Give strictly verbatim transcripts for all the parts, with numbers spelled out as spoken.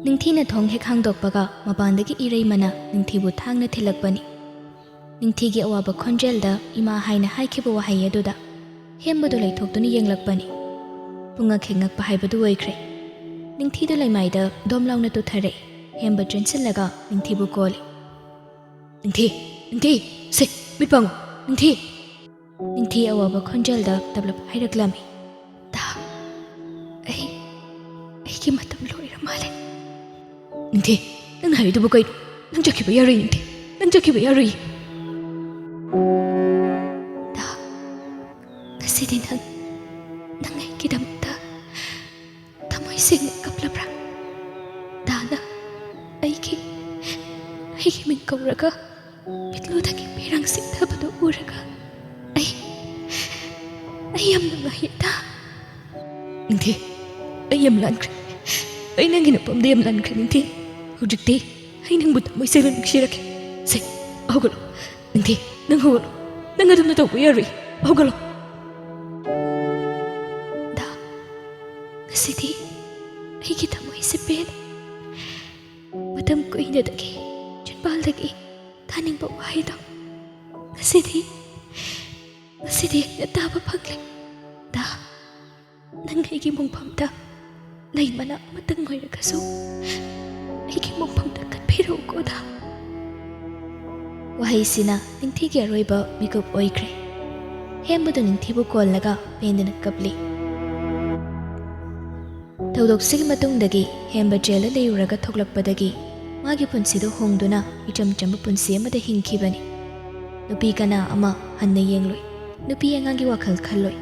ꯅꯤꯡꯊꯤꯅ ꯊꯣꯡ ꯍꯦꯛ ꯍꯥꯡꯗꯣꯛꯄꯒ ꯃꯄꯥꯟꯗꯒꯤ ꯏꯔꯩꯃꯅ ꯅꯤꯡꯊꯤꯕꯨ ꯊꯥꯡꯅ ꯊꯤꯜꯂꯛꯄꯅꯤ꯫ ꯅꯤꯡꯊꯤꯒꯤ ꯑꯋꯥꯕ ꯈꯣꯟꯖꯦꯜꯗ ꯏꯃꯥ ꯍꯥꯏꯅ ꯍꯥꯏꯈꯤꯕ ꯋꯥꯍꯩ ꯑꯗꯨꯗ ꯍꯦꯝꯕꯗꯨ ꯂꯩꯊꯣꯛꯇꯨꯅ ꯌꯦꯡꯂꯛꯄꯅꯤ꯫ ꯄꯨꯡꯉꯛ ꯍꯦꯛ ꯉꯛꯄ ꯍꯥꯏꯕꯗꯨ ꯑꯣꯏꯈ꯭ꯔꯦ꯫ ꯅꯤꯡꯊꯤꯗꯨ ꯂꯩꯃꯥꯏꯗ ꯗꯣꯝ ꯂꯥꯎꯅ ꯇꯨꯊꯔꯛꯏ꯫ ꯍꯦꯝꯕ ꯆꯦꯟꯁꯤꯜꯂꯒ ꯅꯤꯡꯊꯤꯕꯨ ꯀꯣꯜꯂꯤ꯫ "ꯅꯤꯡꯊꯤ, ꯅꯤꯡꯊꯤ, ꯁꯦ, ꯃꯤꯠ ꯄꯥꯡꯉꯨ, ꯅꯤꯡꯊꯤ!" ꯅꯤꯡꯊꯤ ꯑꯋꯥꯕ ꯈꯣꯟꯖꯦꯜꯗ ꯇꯞꯂꯞ ꯍꯥꯏꯔꯛꯂꯝꯃꯤ꯫ "ꯗꯥ, ꯑꯩ, ꯑꯩꯒꯤ ꯃꯇꯝ ꯂꯣꯏꯔ ꯃꯥꯜꯂꯦ꯫" "ꯅꯤꯡꯊꯤ, ꯅꯪꯅ ꯍꯥꯏꯔꯤꯗꯨꯕꯨ ꯀꯩꯅꯣ? ꯅꯪ ꯆꯠꯈꯤꯕ ꯌꯥꯔꯣꯏ, ꯅꯤꯡꯊꯤ꯫ ꯅꯪ ꯆꯠꯈꯤꯕ ꯌꯥꯔꯣꯏ꯫" "ꯗꯥ, ꯉꯁꯤꯗꯤ ꯅꯪ, ꯅꯪ ꯑꯩꯒꯤꯗꯃꯛꯇ ꯊꯃꯣꯏ ꯁꯦꯡꯅ ꯀꯞꯂꯕ꯭ꯔꯥ? ꯗꯥꯅ ꯑꯩꯒꯤ, ꯑꯩꯒꯤ ꯃꯤꯡ ꯀꯧꯔꯒ ꯃꯤꯠꯂꯨꯗꯒꯤ ꯄꯤꯔꯪ ꯁꯤꯛꯊꯕꯗꯨ ꯎꯔꯒ ꯑꯩ, ꯑꯩ ꯌꯥꯝ ꯅꯨꯡꯉꯥꯏꯌꯦ, ꯗꯥ꯫" "ꯅꯤꯡꯊꯤ, ꯑꯩ ꯌꯥꯝ ꯂꯥꯟꯈ꯭ꯔꯦ꯫ ꯑꯩ ꯅꯪꯒꯤ ꯅꯐꯝꯗ ꯌꯥꯝ ꯂꯥꯟꯈ꯭ꯔꯦ, ꯅꯤꯡꯊꯤ꯫ ꯍꯧꯖꯤꯛꯇꯤ ꯑꯩ ꯅꯪꯕꯨ ꯊꯃꯣꯏ ꯁꯦꯡꯅ ꯅꯨꯡꯁꯤꯔꯛꯀꯦ꯫ ꯁꯦ, ꯍꯧꯒꯠꯂꯣ꯫ ꯅꯤꯡꯊꯤ, ꯅꯪ ꯍꯧꯒꯠꯂꯣ꯫ ꯅꯪ ꯑꯗꯨꯝꯅ ꯇꯧꯕ ꯌꯥꯔꯣꯏ꯫ ꯍꯧꯒꯠꯂꯣ꯫" "ꯗꯥ, ꯉꯁꯤꯗꯤ ꯑꯩꯒꯤ ꯊꯃꯣꯏꯁꯦ ꯄꯦꯜꯂꯦ꯫ ꯃꯇꯝ ꯀꯨꯏꯅꯗꯒꯤ ꯆꯤꯟꯕꯥꯜꯗꯒꯤ ꯇꯥꯅꯤꯡꯕ ꯋꯥꯍꯩꯗꯣ ꯉꯁꯤꯗꯤ, ꯉꯁꯤꯗꯤ ꯑꯩꯅ ꯇꯥꯕ ꯐꯪꯂꯦ꯫ ꯗꯥ, ꯅꯪ ꯑꯩꯒꯤ ꯃꯣꯡꯐꯝꯗ ꯂꯩ ꯃꯅꯥ ꯑꯃꯇꯪ ꯑꯣꯏꯔꯒꯁꯨ ꯑꯩꯒꯤ ꯃꯣꯡꯐꯝꯗ ꯀꯠꯄꯤꯔꯛꯎꯀꯣ, ꯗꯥ꯫" ꯋꯥꯍꯩꯁꯤꯅ ꯅꯤꯡꯊꯤꯒꯤ ꯑꯔꯣꯏꯕ ꯃꯤꯀꯨꯞ ꯑꯣꯏꯈ꯭ꯔꯦ꯫ ꯍꯦꯝꯕꯗꯨ ꯅꯤꯡꯊꯤꯕꯨ ꯀꯣꯜꯂꯒ ꯄꯦꯟꯗꯅ ꯀꯞꯂꯤ꯫ ꯊꯧꯗꯣꯛꯁꯤꯒꯤ ꯃꯇꯨꯡꯗꯒꯤ ꯍꯦꯝꯕ ꯖꯦꯜꯗ ꯂꯩꯔꯨꯔꯒ ꯊꯣꯛꯂꯛꯄꯗꯒꯤ ꯃꯥꯒꯤ ꯄꯨꯟꯁꯤꯗꯨ ꯍꯣꯡꯗꯨꯅ ꯏꯆꯝ ꯆꯝꯕ ꯄꯨꯟꯁꯤ ꯑꯃꯗ ꯍꯤꯡꯈꯤꯕꯅꯤ꯫ ꯅꯨꯄꯤ ꯀꯅꯥ ꯑꯃ ꯍꯟꯅ ꯌꯦꯡꯂꯣꯏ, ꯅꯨꯄꯤ ꯑꯉꯥꯡꯒꯤ ꯋꯥꯈꯜ ꯈꯜꯂꯣꯏ,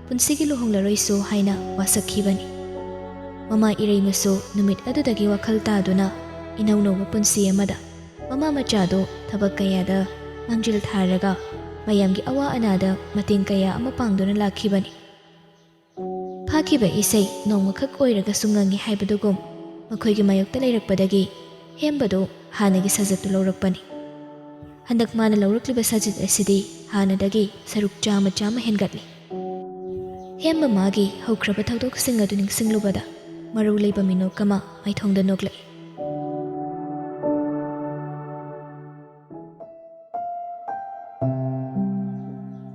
ꯄꯨꯟꯁꯤꯒꯤ ꯂꯨꯍꯣꯡꯂꯔꯣꯏꯁꯨ ꯍꯥꯏꯅ ꯋꯥꯁꯛꯈꯤꯕꯅꯤ꯫ ꯃꯃꯥ ꯏꯔꯩꯃꯁꯨ ꯅꯨꯃꯤꯠ ꯑꯗꯨꯗꯒꯤ ꯋꯥꯈꯜ ꯇꯥꯗꯨꯅ ꯏꯅꯧ ꯅꯧꯕ ꯄꯨꯟꯁꯤ ꯑꯃꯗ ꯃꯃꯥ ꯃꯆꯥꯗꯨ ꯊꯕꯛ ꯀꯌꯥꯗ ꯃꯥꯡꯖꯤꯜ ꯊꯥꯔꯒ ꯃꯌꯥꯝꯒꯤ ꯑꯋꯥ ꯑꯅꯥꯗ ꯃꯇꯦꯡ ꯀꯌꯥ ꯑꯃ ꯄꯥꯡꯗꯨꯅ ꯂꯥꯛꯈꯤꯕꯅꯤ꯫ ꯐꯥꯈꯤꯕ ꯏꯁꯩ ꯅꯣꯡꯃꯈꯛ ꯑꯣꯏꯔꯒꯁꯨ ꯉꯪꯉꯤ ꯍꯥꯏꯕꯗꯨꯒꯨꯝ ꯃꯈꯣꯏꯒꯤ ꯃꯥꯌꯣꯛꯇ ꯂꯩꯔꯛꯄꯗꯒꯤ ꯍꯦꯝꯕꯗꯨ ꯍꯥꯟꯅꯒꯤ ꯁꯥꯖꯠꯇꯨ ꯂꯧꯔꯛꯄꯅꯤ꯫ ꯍꯟꯗꯛ ꯃꯥꯅ ꯂꯧꯔꯛꯂꯤꯕ ꯁꯥꯖꯠ ꯑꯁꯤꯗꯤ ꯍꯥꯟꯅꯗꯒꯤ ꯁꯔꯨꯛ ꯆꯥꯝꯃ ꯆꯥꯝꯃ ꯍꯦꯟꯒꯠꯂꯤ꯫ ꯑꯦꯝ ꯃꯃꯥꯒꯤ ꯍꯧꯈ꯭ꯔꯕ ꯊꯧꯗꯣꯛꯁꯤꯡ ꯑꯗꯨ ꯅꯤꯡꯁꯤꯡꯂꯨꯕꯗ ꯃꯔꯧ ꯂꯩꯕ ꯃꯤꯅꯣꯛ ꯑꯃ ꯃꯥꯏꯊꯣꯡꯗ ꯅꯣꯛꯂꯛꯏ꯫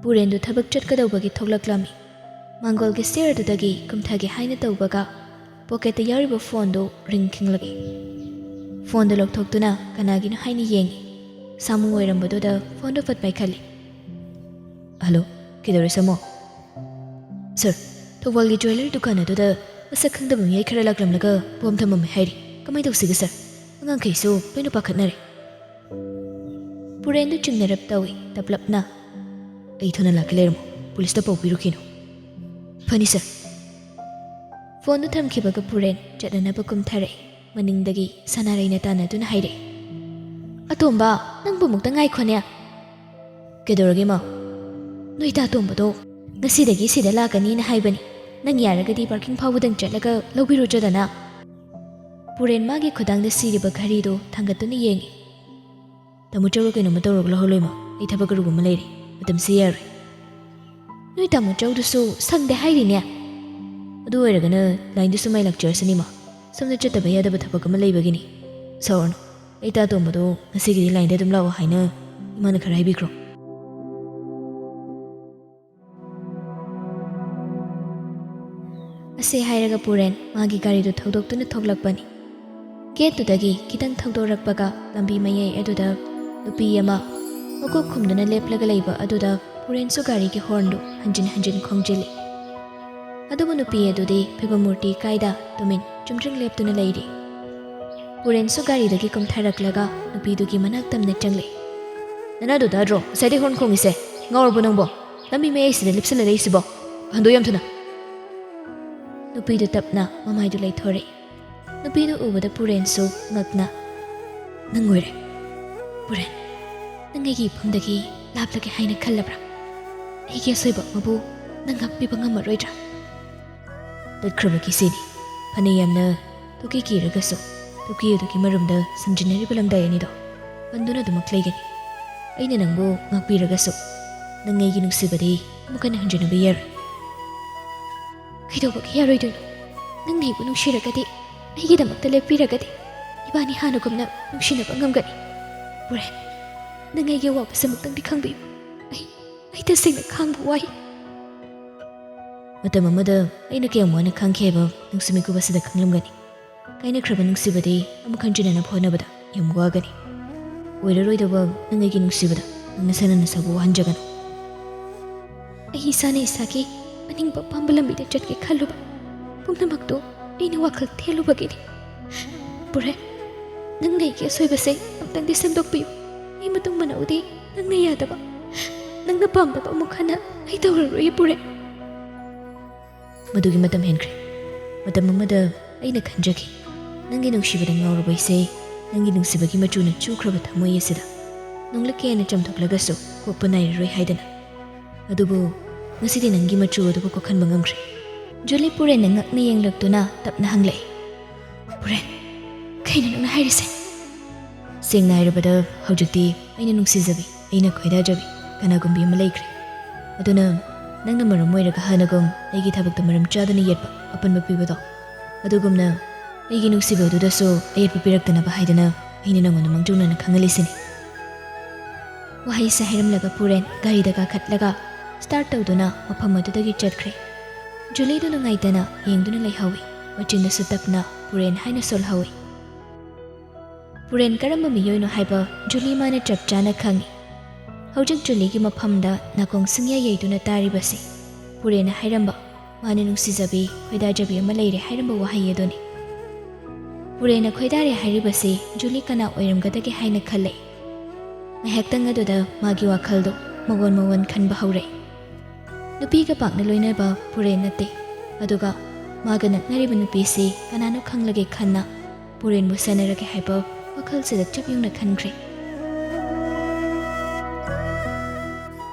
ꯄꯨꯔꯦꯟꯗꯨ ꯊꯕꯛ ꯆꯠꯀꯗꯧꯕꯒꯤ ꯊꯣꯛꯂꯛꯂꯝꯃꯤ꯫ ꯃꯥꯡꯒꯣꯜꯒꯤ ꯁꯤꯌꯔꯗꯨꯗꯒꯤ ꯀꯨꯝꯊꯒꯦ ꯍꯥꯏꯅ ꯇꯧꯕꯒ ꯄꯣꯀꯦꯠꯇ ꯌꯥꯎꯔꯤꯕ ꯐꯣꯟꯗꯨ ꯔꯤꯡ ꯈꯤꯡꯂꯛꯏ꯫ ꯐꯣꯟꯗꯨ ꯂꯧꯊꯣꯛꯇꯨꯅ ꯀꯅꯥꯒꯤꯅꯣ ꯍꯥꯏꯅ ꯌꯦꯡꯏ꯫ ꯁꯥꯃꯨ ꯑꯣꯏꯔꯝꯕꯗꯨꯗ ꯐꯣꯟꯗꯨ ꯐꯠ ꯄꯥꯏꯈꯠꯂꯤ꯫ "ꯍꯜꯂꯣ, ꯀꯩꯗꯧꯔꯦ ꯁꯥꯃꯨ?" "ꯁꯥꯔ, ꯊꯧꯕꯥꯜꯒꯤ ꯖ꯭ꯋꯦꯂꯔꯤ ꯗꯨꯀꯥꯟ ꯑꯗꯨꯗ ꯃꯁꯛ ꯈꯪꯗꯕ ꯃꯤꯑꯣꯏ ꯈꯔ ꯂꯥꯛꯂꯝꯂꯒ ꯕꯣꯝ ꯊꯝꯃꯝꯃꯦ ꯍꯥꯏꯔꯤ꯫ ꯀꯃꯥꯏꯅ ꯇꯧꯁꯤꯒꯦ ꯁꯥꯔ? ꯑꯉꯥꯡꯈꯩꯁꯨ ꯂꯣꯏꯅ ꯄꯥꯈꯠꯅꯔꯦ꯫" ꯄꯨꯔꯦꯟꯗꯨ ꯆꯤꯡꯅꯔꯞ ꯇꯧꯏ ꯇꯞꯂꯞꯅ꯫ "ꯑꯩ ꯊꯨꯅ ꯂꯥꯛꯀꯦ, ꯂꯩꯔꯝꯃꯣ꯫ ꯄꯨꯂꯤꯁꯇ ꯄꯥꯎ ꯄꯤꯔꯨꯈꯤꯅꯨ꯫" "ꯐꯅꯤ ꯁꯥꯔ꯫" ꯐꯣꯟꯗꯨ ꯊꯝꯈꯤꯕꯒ ꯄꯨꯔꯦꯟ ꯆꯠꯅꯅꯕ ꯀꯨꯝꯊꯔꯛꯏ꯫ ꯃꯅꯤꯡꯗꯒꯤ ꯁꯅꯥꯔꯩꯅ ꯇꯥꯟꯅꯗꯨꯅ ꯍꯥꯏꯔꯛꯏ꯫ "ꯑꯇꯣꯝꯕ, ꯅꯪꯕꯨ ꯑꯃꯨꯛꯇ ꯉꯥꯏꯈꯣꯅꯦ꯫" "ꯀꯩꯗꯧꯔꯒꯦ ꯃꯥ?" "ꯅꯣꯏ ꯇꯥ ꯇꯣꯝꯕꯗꯣ ꯉꯁꯤꯗꯒꯤ ꯁꯤꯗ ꯂꯥꯛꯀꯅꯤꯅ ꯍꯥꯏꯕꯅꯤ꯫ ꯅꯪ ꯌꯥꯔꯒꯗꯤ ꯄꯥꯔꯀꯤꯡ ꯐꯥꯎꯕꯗꯪ ꯆꯠꯂꯒ ꯂꯧꯕꯤꯔꯨꯆꯣꯗꯅ꯫" ꯄꯨꯔꯦꯟ ꯃꯥꯒꯤ ꯈꯨꯗꯥꯡꯗ ꯁꯤꯔꯤꯕ ꯘꯔꯤꯗꯨ ꯊꯥꯡꯒꯠꯇꯨꯅ ꯌꯦꯡꯏ꯫ "ꯇꯥꯃꯣ ꯆꯧꯔ ꯀꯩꯅꯣꯝꯃ ꯇꯧꯔꯒ ꯂꯧꯍꯜꯂꯣ ꯏꯃꯥ, ꯑꯩ ꯊꯕꯛ ꯑꯔꯨꯕ ꯑꯃ ꯂꯩꯔꯦ, ꯃꯇꯝꯁꯤ ꯌꯥꯔꯣꯏ꯫" "ꯅꯣꯏ ꯇꯥꯃꯣ ꯆꯧꯗꯨꯁꯨ ꯁꯪꯗꯦ ꯍꯥꯏꯔꯤꯅꯦ꯫" "ꯑꯗꯨ ꯑꯣꯏꯔꯒꯅ ꯂꯥꯏꯟꯗꯨꯁꯨ ꯃꯥꯏ ꯂꯥꯛꯆꯔꯁꯅꯤ ꯏꯃꯥ, ꯁꯣꯝꯗ ꯆꯠꯇꯕ ꯌꯥꯗꯕ ꯊꯕꯛ ꯑꯃ ꯂꯩꯕꯒꯤꯅꯤ꯫ ꯁꯥꯎꯔꯅꯨ, ꯑꯩ ꯇꯥ ꯇꯣꯝꯕꯗꯣ ꯉꯁꯤꯒꯤꯗꯤ ꯂꯥꯏꯟꯗ ꯑꯗꯨꯝ ꯂꯥꯛꯑꯣ ꯍꯥꯏꯅ ꯏꯃꯥꯅ ꯈꯔ ꯍꯥꯏꯕꯤꯈ꯭ꯔꯣ꯫" ꯑꯁꯤ ꯍꯥꯏꯔꯒ ꯄꯨꯔꯦꯟ ꯃꯥꯒꯤ ꯒꯥꯔꯤꯗꯨ ꯊꯧꯗꯣꯛꯇꯨꯅ ꯊꯣꯛꯂꯛꯄꯅꯤ꯫ ꯒꯦꯠꯇꯨꯗꯒꯤ ꯈꯤꯇꯪ ꯊꯧꯗꯣꯔꯛꯄꯒ ꯂꯝꯕꯤ ꯃꯌꯥꯏ ꯑꯗꯨꯗ ꯅꯨꯄꯤ ꯑꯃ ꯃꯀꯣꯛ ꯈꯨꯝꯗꯨꯅ ꯂꯦꯞꯂꯒ ꯂꯩꯕ ꯑꯗꯨꯗ ꯄꯨꯔꯦꯟꯁꯨ ꯒꯥꯔꯤꯒꯤ ꯍꯣꯔꯟꯗꯨ ꯍꯟꯖꯤꯟ ꯍꯟꯖꯤꯟ ꯈꯣꯡꯖꯤꯜꯂꯤ꯫ ꯑꯗꯨꯕꯨ ꯅꯨꯄꯤ ꯑꯗꯨꯗꯤ ꯐꯤꯕꯝ ꯃꯨꯔꯇꯤ ꯀꯥꯏꯗ ꯇꯨꯃꯤꯟ ꯆꯨꯝꯗ꯭ꯔꯤꯡ ꯂꯦꯞꯇꯨꯅ ꯂꯩꯔꯤ꯫ ꯄꯨꯔꯦꯟꯁꯨ ꯒꯥꯔꯤꯗꯒꯤ ꯀꯨꯝꯊꯔꯛꯂꯒ ꯅꯨꯄꯤꯗꯨꯒꯤ ꯃꯅꯥꯛ ꯇꯝꯅ ꯆꯪꯂꯛꯏ꯫ "ꯅꯅꯥꯗꯨ ꯇꯥꯗ꯭ꯔꯣ? ꯉꯁꯥꯏꯗꯩ ꯍꯣꯔꯟ ꯈꯣꯡꯉꯤꯁꯦ? ꯉꯥꯎꯔꯕꯣ ꯅꯪꯕꯣ? ꯂꯝꯕꯤ ꯃꯌꯥꯏꯁꯤꯗ ꯂꯦꯞꯁꯤꯜꯂ ꯂꯩꯔꯤꯁꯤꯕꯣ? ꯍꯟꯗꯣꯛ ꯌꯥꯝ ꯊꯨꯅ!" ꯅꯨꯄꯤꯗꯨ ꯇꯞꯅ ꯃꯃꯥꯏꯗꯨ ꯂꯩꯊꯣꯔꯛꯏ꯫ ꯅꯨꯄꯤꯗꯨ ꯎꯕꯗ ꯄꯨꯔꯦꯟꯁꯨ ꯉꯛꯅ, "ꯅꯪ ꯑꯣꯏꯔꯦ꯫ ꯄꯨꯔꯦꯟ, ꯅꯪ ꯑꯩꯒꯤ ꯏꯐꯝꯗꯒꯤ ꯂꯥꯞꯂꯒꯦ ꯍꯥꯏꯅ ꯈꯜꯂꯕ꯭ꯔꯥ? ꯑꯩꯒꯤ ꯑꯁꯣꯏꯕ ꯑꯃꯕꯨ ꯅꯪ ꯉꯥꯛꯄꯤꯕ ꯉꯝꯃꯔꯣꯏꯗ꯭ꯔꯥ?" ꯇꯠꯈ꯭ꯔꯕꯒꯤ ꯁꯤꯅꯤ꯫ ꯐꯅ ꯌꯥꯝꯅ ꯇꯨꯀꯤ ꯀꯤꯔꯒꯁꯨ, ꯇꯨꯀꯤ ꯑꯗꯨꯒꯤ ꯃꯔꯨꯝꯗ ꯁꯝꯖꯤꯟꯅꯔꯤꯕ ꯂꯝꯗꯥꯏ ꯑꯅꯤꯗꯣ ꯄꯟꯗꯨꯅ ꯑꯗꯨꯃꯛ ꯂꯩꯒꯅꯤ꯫ ꯑꯩꯅ ꯅꯪꯕꯨ ꯉꯥꯛꯄꯤꯔꯒꯁꯨ, ꯅꯪ ꯑꯩꯒꯤ ꯅꯨꯡꯁꯤꯕꯗꯤ ꯑꯃꯨꯛ ꯍꯟꯅ ꯍꯟꯖꯤꯟꯅꯕ ꯌꯥꯔꯣꯏ꯫ ꯀꯩꯗꯧꯕꯒꯤ ꯌꯥꯔꯣꯏꯗꯣꯏꯅꯣ? ꯅꯪꯅ ꯑꯩꯕꯨ ꯅꯨꯡꯁꯤꯔꯒꯗꯤ, ꯑꯩꯒꯤꯗꯃꯛꯇ ꯂꯦꯞꯄꯤꯔꯒꯗꯤ, ꯏꯕꯥꯅꯤ ꯍꯥꯟꯅꯒꯨꯝꯅ ꯅꯨꯡꯁꯤꯅꯕ ꯉꯝꯒꯅꯤ꯫ ꯄꯨꯔꯦꯟ, ꯅꯪ ꯑꯩꯒꯤ ꯑꯋꯥꯕꯁꯦ ꯑꯃꯨꯛꯇꯪꯗꯤ ꯈꯪꯕꯤꯌꯨ꯫ ꯑꯩ, ꯑꯩ ꯇꯁꯦꯡꯅ ꯈꯥꯡꯕ ꯋꯥꯏ꯫ ꯃꯇꯝ ꯑꯃꯗ ꯑꯩꯅ ꯀꯌꯥꯝ ꯋꯥꯅ ꯈꯥꯡꯈꯤ ꯍꯥꯏꯕ ꯅꯪꯁꯨ ꯃꯤꯀꯨꯞ ꯑꯁꯤꯗ ꯈꯪꯂꯝꯒꯅꯤ꯫ ꯀꯥꯏꯅꯈ꯭ꯔꯕ ꯅꯨꯡꯁꯤꯕꯗꯤ ꯑꯃꯨꯛ ꯍꯟꯖꯤꯟꯅꯅꯕ ꯍꯣꯠꯅꯕꯗ ꯌꯥꯝ ꯋꯥꯒꯅꯤ꯫ ꯑꯣꯏꯔꯔꯣꯏꯗꯕ ꯅꯪ ꯑꯩꯒꯤ ꯅꯨꯡꯁꯤꯕꯗ ꯅꯪ ꯅꯁꯥꯅ ꯅꯁꯥꯕꯨ ꯋꯥꯍꯟꯖꯒꯅꯨ꯫ ꯑꯩ ꯏꯁꯥꯅ ꯏꯁꯥꯒꯤ ꯑꯅꯤꯡꯕ ꯑꯄꯥꯝꯕ ꯂꯝꯕꯤꯗ ꯆꯠꯀꯦ ꯈꯜꯂꯨꯕ ꯄꯨꯝꯅꯃꯛꯇꯨ ꯑꯩꯅ ꯋꯥꯈꯜ ꯊꯦꯜꯂꯨꯕꯒꯤꯅꯤ꯫ ꯄꯨꯔꯦꯟ, ꯅꯪꯅ ꯑꯩꯒꯤ ꯑꯁꯣꯏꯕꯁꯦ ꯑꯃꯨꯛꯇꯪꯗꯤ ꯁꯦꯝꯗꯣꯛꯄꯤꯌꯨ꯫ ꯑꯩ ꯃꯇꯨꯡ ꯃꯅꯥꯎꯗꯤ ꯅꯪꯅ ꯌꯥꯗꯕ, ꯅꯪꯅ ꯄꯥꯝꯗꯕ ꯑꯃꯨꯛ ꯍꯟꯅ ꯑꯩ ꯇꯧꯔꯔꯣꯏ, ꯄꯨꯔꯦꯟ꯫ ꯃꯗꯨꯒꯤ ꯃꯇꯝ ꯍꯦꯟꯈ꯭ꯔꯦ꯫ ꯃꯇꯝ ꯑꯃꯗ ꯑꯩꯅ ꯈꯟꯖꯈꯤ, ꯅꯪꯒꯤ ꯅꯨꯡꯁꯤꯕꯗ ꯉꯥꯎꯔꯨꯕ ꯑꯩꯁꯦ ꯅꯪꯒꯤ ꯅꯨꯡꯁꯤꯕꯒꯤ ꯃꯆꯨꯅ ꯆꯨꯈ꯭ꯔꯕ ꯊꯃꯣꯏ ꯑꯁꯤꯗ ꯅꯣꯡꯂꯛꯀꯤ ꯑꯩꯅ ꯆꯥꯝꯊꯣꯛꯂꯒꯁꯨ ꯀꯣꯛꯄ ꯅꯥꯏꯔꯔꯣꯏ ꯍꯥꯏꯗꯅ꯫ ꯑꯗꯨꯕꯨ ꯉꯁꯤꯗꯤ ꯅꯪꯒꯤ ꯃꯆꯨ ꯑꯗꯨꯕꯨ ꯀꯣꯛꯍꯟꯕ ꯉꯝꯈ꯭ꯔꯦ꯫ ꯖꯨꯂꯤ ꯄꯨꯔꯦꯟꯅ ꯉꯛꯅ ꯌꯦꯡꯂꯛꯇꯨꯅ ꯇꯞꯅ ꯍꯪꯂꯛꯏ, "ꯄꯨꯔꯦꯟ, ꯀꯩꯅꯣ ꯅꯪꯅ ꯍꯥꯏꯔꯤꯁꯦ?" ꯁꯦꯡꯅ ꯍꯥꯏꯔꯕꯗ, ꯍꯧꯖꯤꯛꯇꯤ ꯑꯩꯅ ꯅꯨꯡꯁꯤꯖꯕꯤ, ꯑꯩꯅ ꯈꯣꯏꯗꯥꯖꯕꯤ ꯀꯅꯥꯒꯨꯝꯕꯤ ꯑꯃ ꯂꯩꯈ꯭ꯔꯦ꯫ ꯑꯗꯨꯅ ꯅꯪꯅ ꯃꯔꯝ ꯑꯣꯏꯔꯒ ꯍꯥꯟꯅꯒꯨꯝ ꯑꯩꯒꯤ ꯊꯕꯛꯇ ꯃꯔꯝ ꯆꯥꯗꯅ ꯌꯦꯠꯄ, ꯑꯄꯟꯕ ꯄꯤꯕꯗꯣ, ꯑꯗꯨꯒꯨꯝꯅ ꯑꯩꯒꯤ ꯅꯨꯡꯁꯤꯕ ꯑꯗꯨꯗꯁꯨ ꯑꯌꯦꯠꯄ ꯄꯤꯔꯛꯇꯅꯕ ꯍꯥꯏꯗꯅ ꯑꯩꯅ ꯅꯉꯣꯟꯗ ꯃꯥꯡꯖꯧꯅꯅ ꯈꯪꯍꯜꯂꯤꯁꯤꯅꯤ꯫ ꯋꯥꯍꯩꯁꯦ ꯍꯥꯏꯔꯝꯂꯒ ꯄꯨꯔꯦꯟ ꯒꯥꯔꯤꯗ ꯀꯥꯈꯠꯂꯒ start ꯇꯧꯗꯨꯅ ꯃꯐꯝ ꯑꯗꯨꯗꯒꯤ ꯆꯠꯈ꯭ꯔꯦ꯫ ꯖꯨꯂꯤꯗꯨ ꯅꯨꯡꯉꯥꯏꯇꯅ ꯌꯦꯡꯗꯨꯅ ꯂꯩꯍꯧꯏ꯫ ꯃꯆꯤꯟꯗꯁꯨ ꯇꯞꯅ "ꯄꯨꯔꯦꯟ" ꯍꯥꯏꯅ ꯁꯣꯜꯍꯧꯏ꯫ ꯄꯨꯔꯦꯟ ꯀꯔꯝꯕ ꯃꯤꯑꯣꯏꯅꯣ ꯍꯥꯏꯕ ꯖꯨꯂꯤ ꯃꯥꯅ ꯆꯞ ꯆꯥꯅ ꯈꯪꯏ꯫ ꯍꯧꯖꯤꯛ ꯖꯨꯂꯤꯒꯤ ꯃꯐꯝꯗ ꯅꯥꯀꯣꯡ ꯁꯨꯡꯌꯥ ꯌꯩꯗꯨꯅ ꯇꯥꯔꯤꯕꯁꯤ ꯄꯨꯔꯦꯟꯅ ꯍꯥꯏꯔꯝꯕ, ꯃꯥꯅ ꯅꯨꯡꯁꯤꯖꯕꯤ, ꯈꯣꯏꯗꯥꯖꯕꯤ ꯑꯃ ꯂꯩꯔꯦ ꯍꯥꯏꯔꯝꯕ ꯋꯥꯍꯩ ꯑꯗꯨꯅꯤ꯫ ꯄꯨꯔꯦꯟꯅ ꯈꯣꯏꯗꯥꯔꯦ ꯍꯥꯏꯔꯤꯕꯁꯤ ꯖꯨꯂꯤ ꯀꯅꯥ ꯑꯣꯏꯔꯝꯒꯗꯒꯦ ꯍꯥꯏꯅ ꯈꯜꯂꯦ꯫ ꯉꯥꯏꯍꯥꯛꯇꯪ ꯑꯗꯨꯗ ꯃꯥꯒꯤ ꯋꯥꯈꯜꯗꯣ ꯃꯑꯣꯟ ꯃꯑꯣꯟ ꯈꯟꯕ ꯍꯧꯔꯦ꯫ ꯅꯨꯄꯤꯒ ꯄꯥꯛꯅ ꯂꯣꯏꯅꯕ ꯄꯨꯔꯦꯟ ꯅꯠꯇꯦ, ꯑꯗꯨꯒ ꯃꯥꯒ ꯅꯛꯅꯔꯤꯕ ꯅꯨꯄꯤꯁꯤ ꯀꯅꯥꯅꯣ ꯈꯪꯂꯒꯦ ꯈꯟꯅ ꯄꯨꯔꯦꯟꯕꯨ ꯁꯦꯟꯅꯔꯒꯦ ꯍꯥꯏꯕ ꯋꯥꯈꯜꯁꯤꯗ ꯆꯞ ꯌꯨꯡꯅ ꯈꯟꯈ꯭ꯔꯦ꯫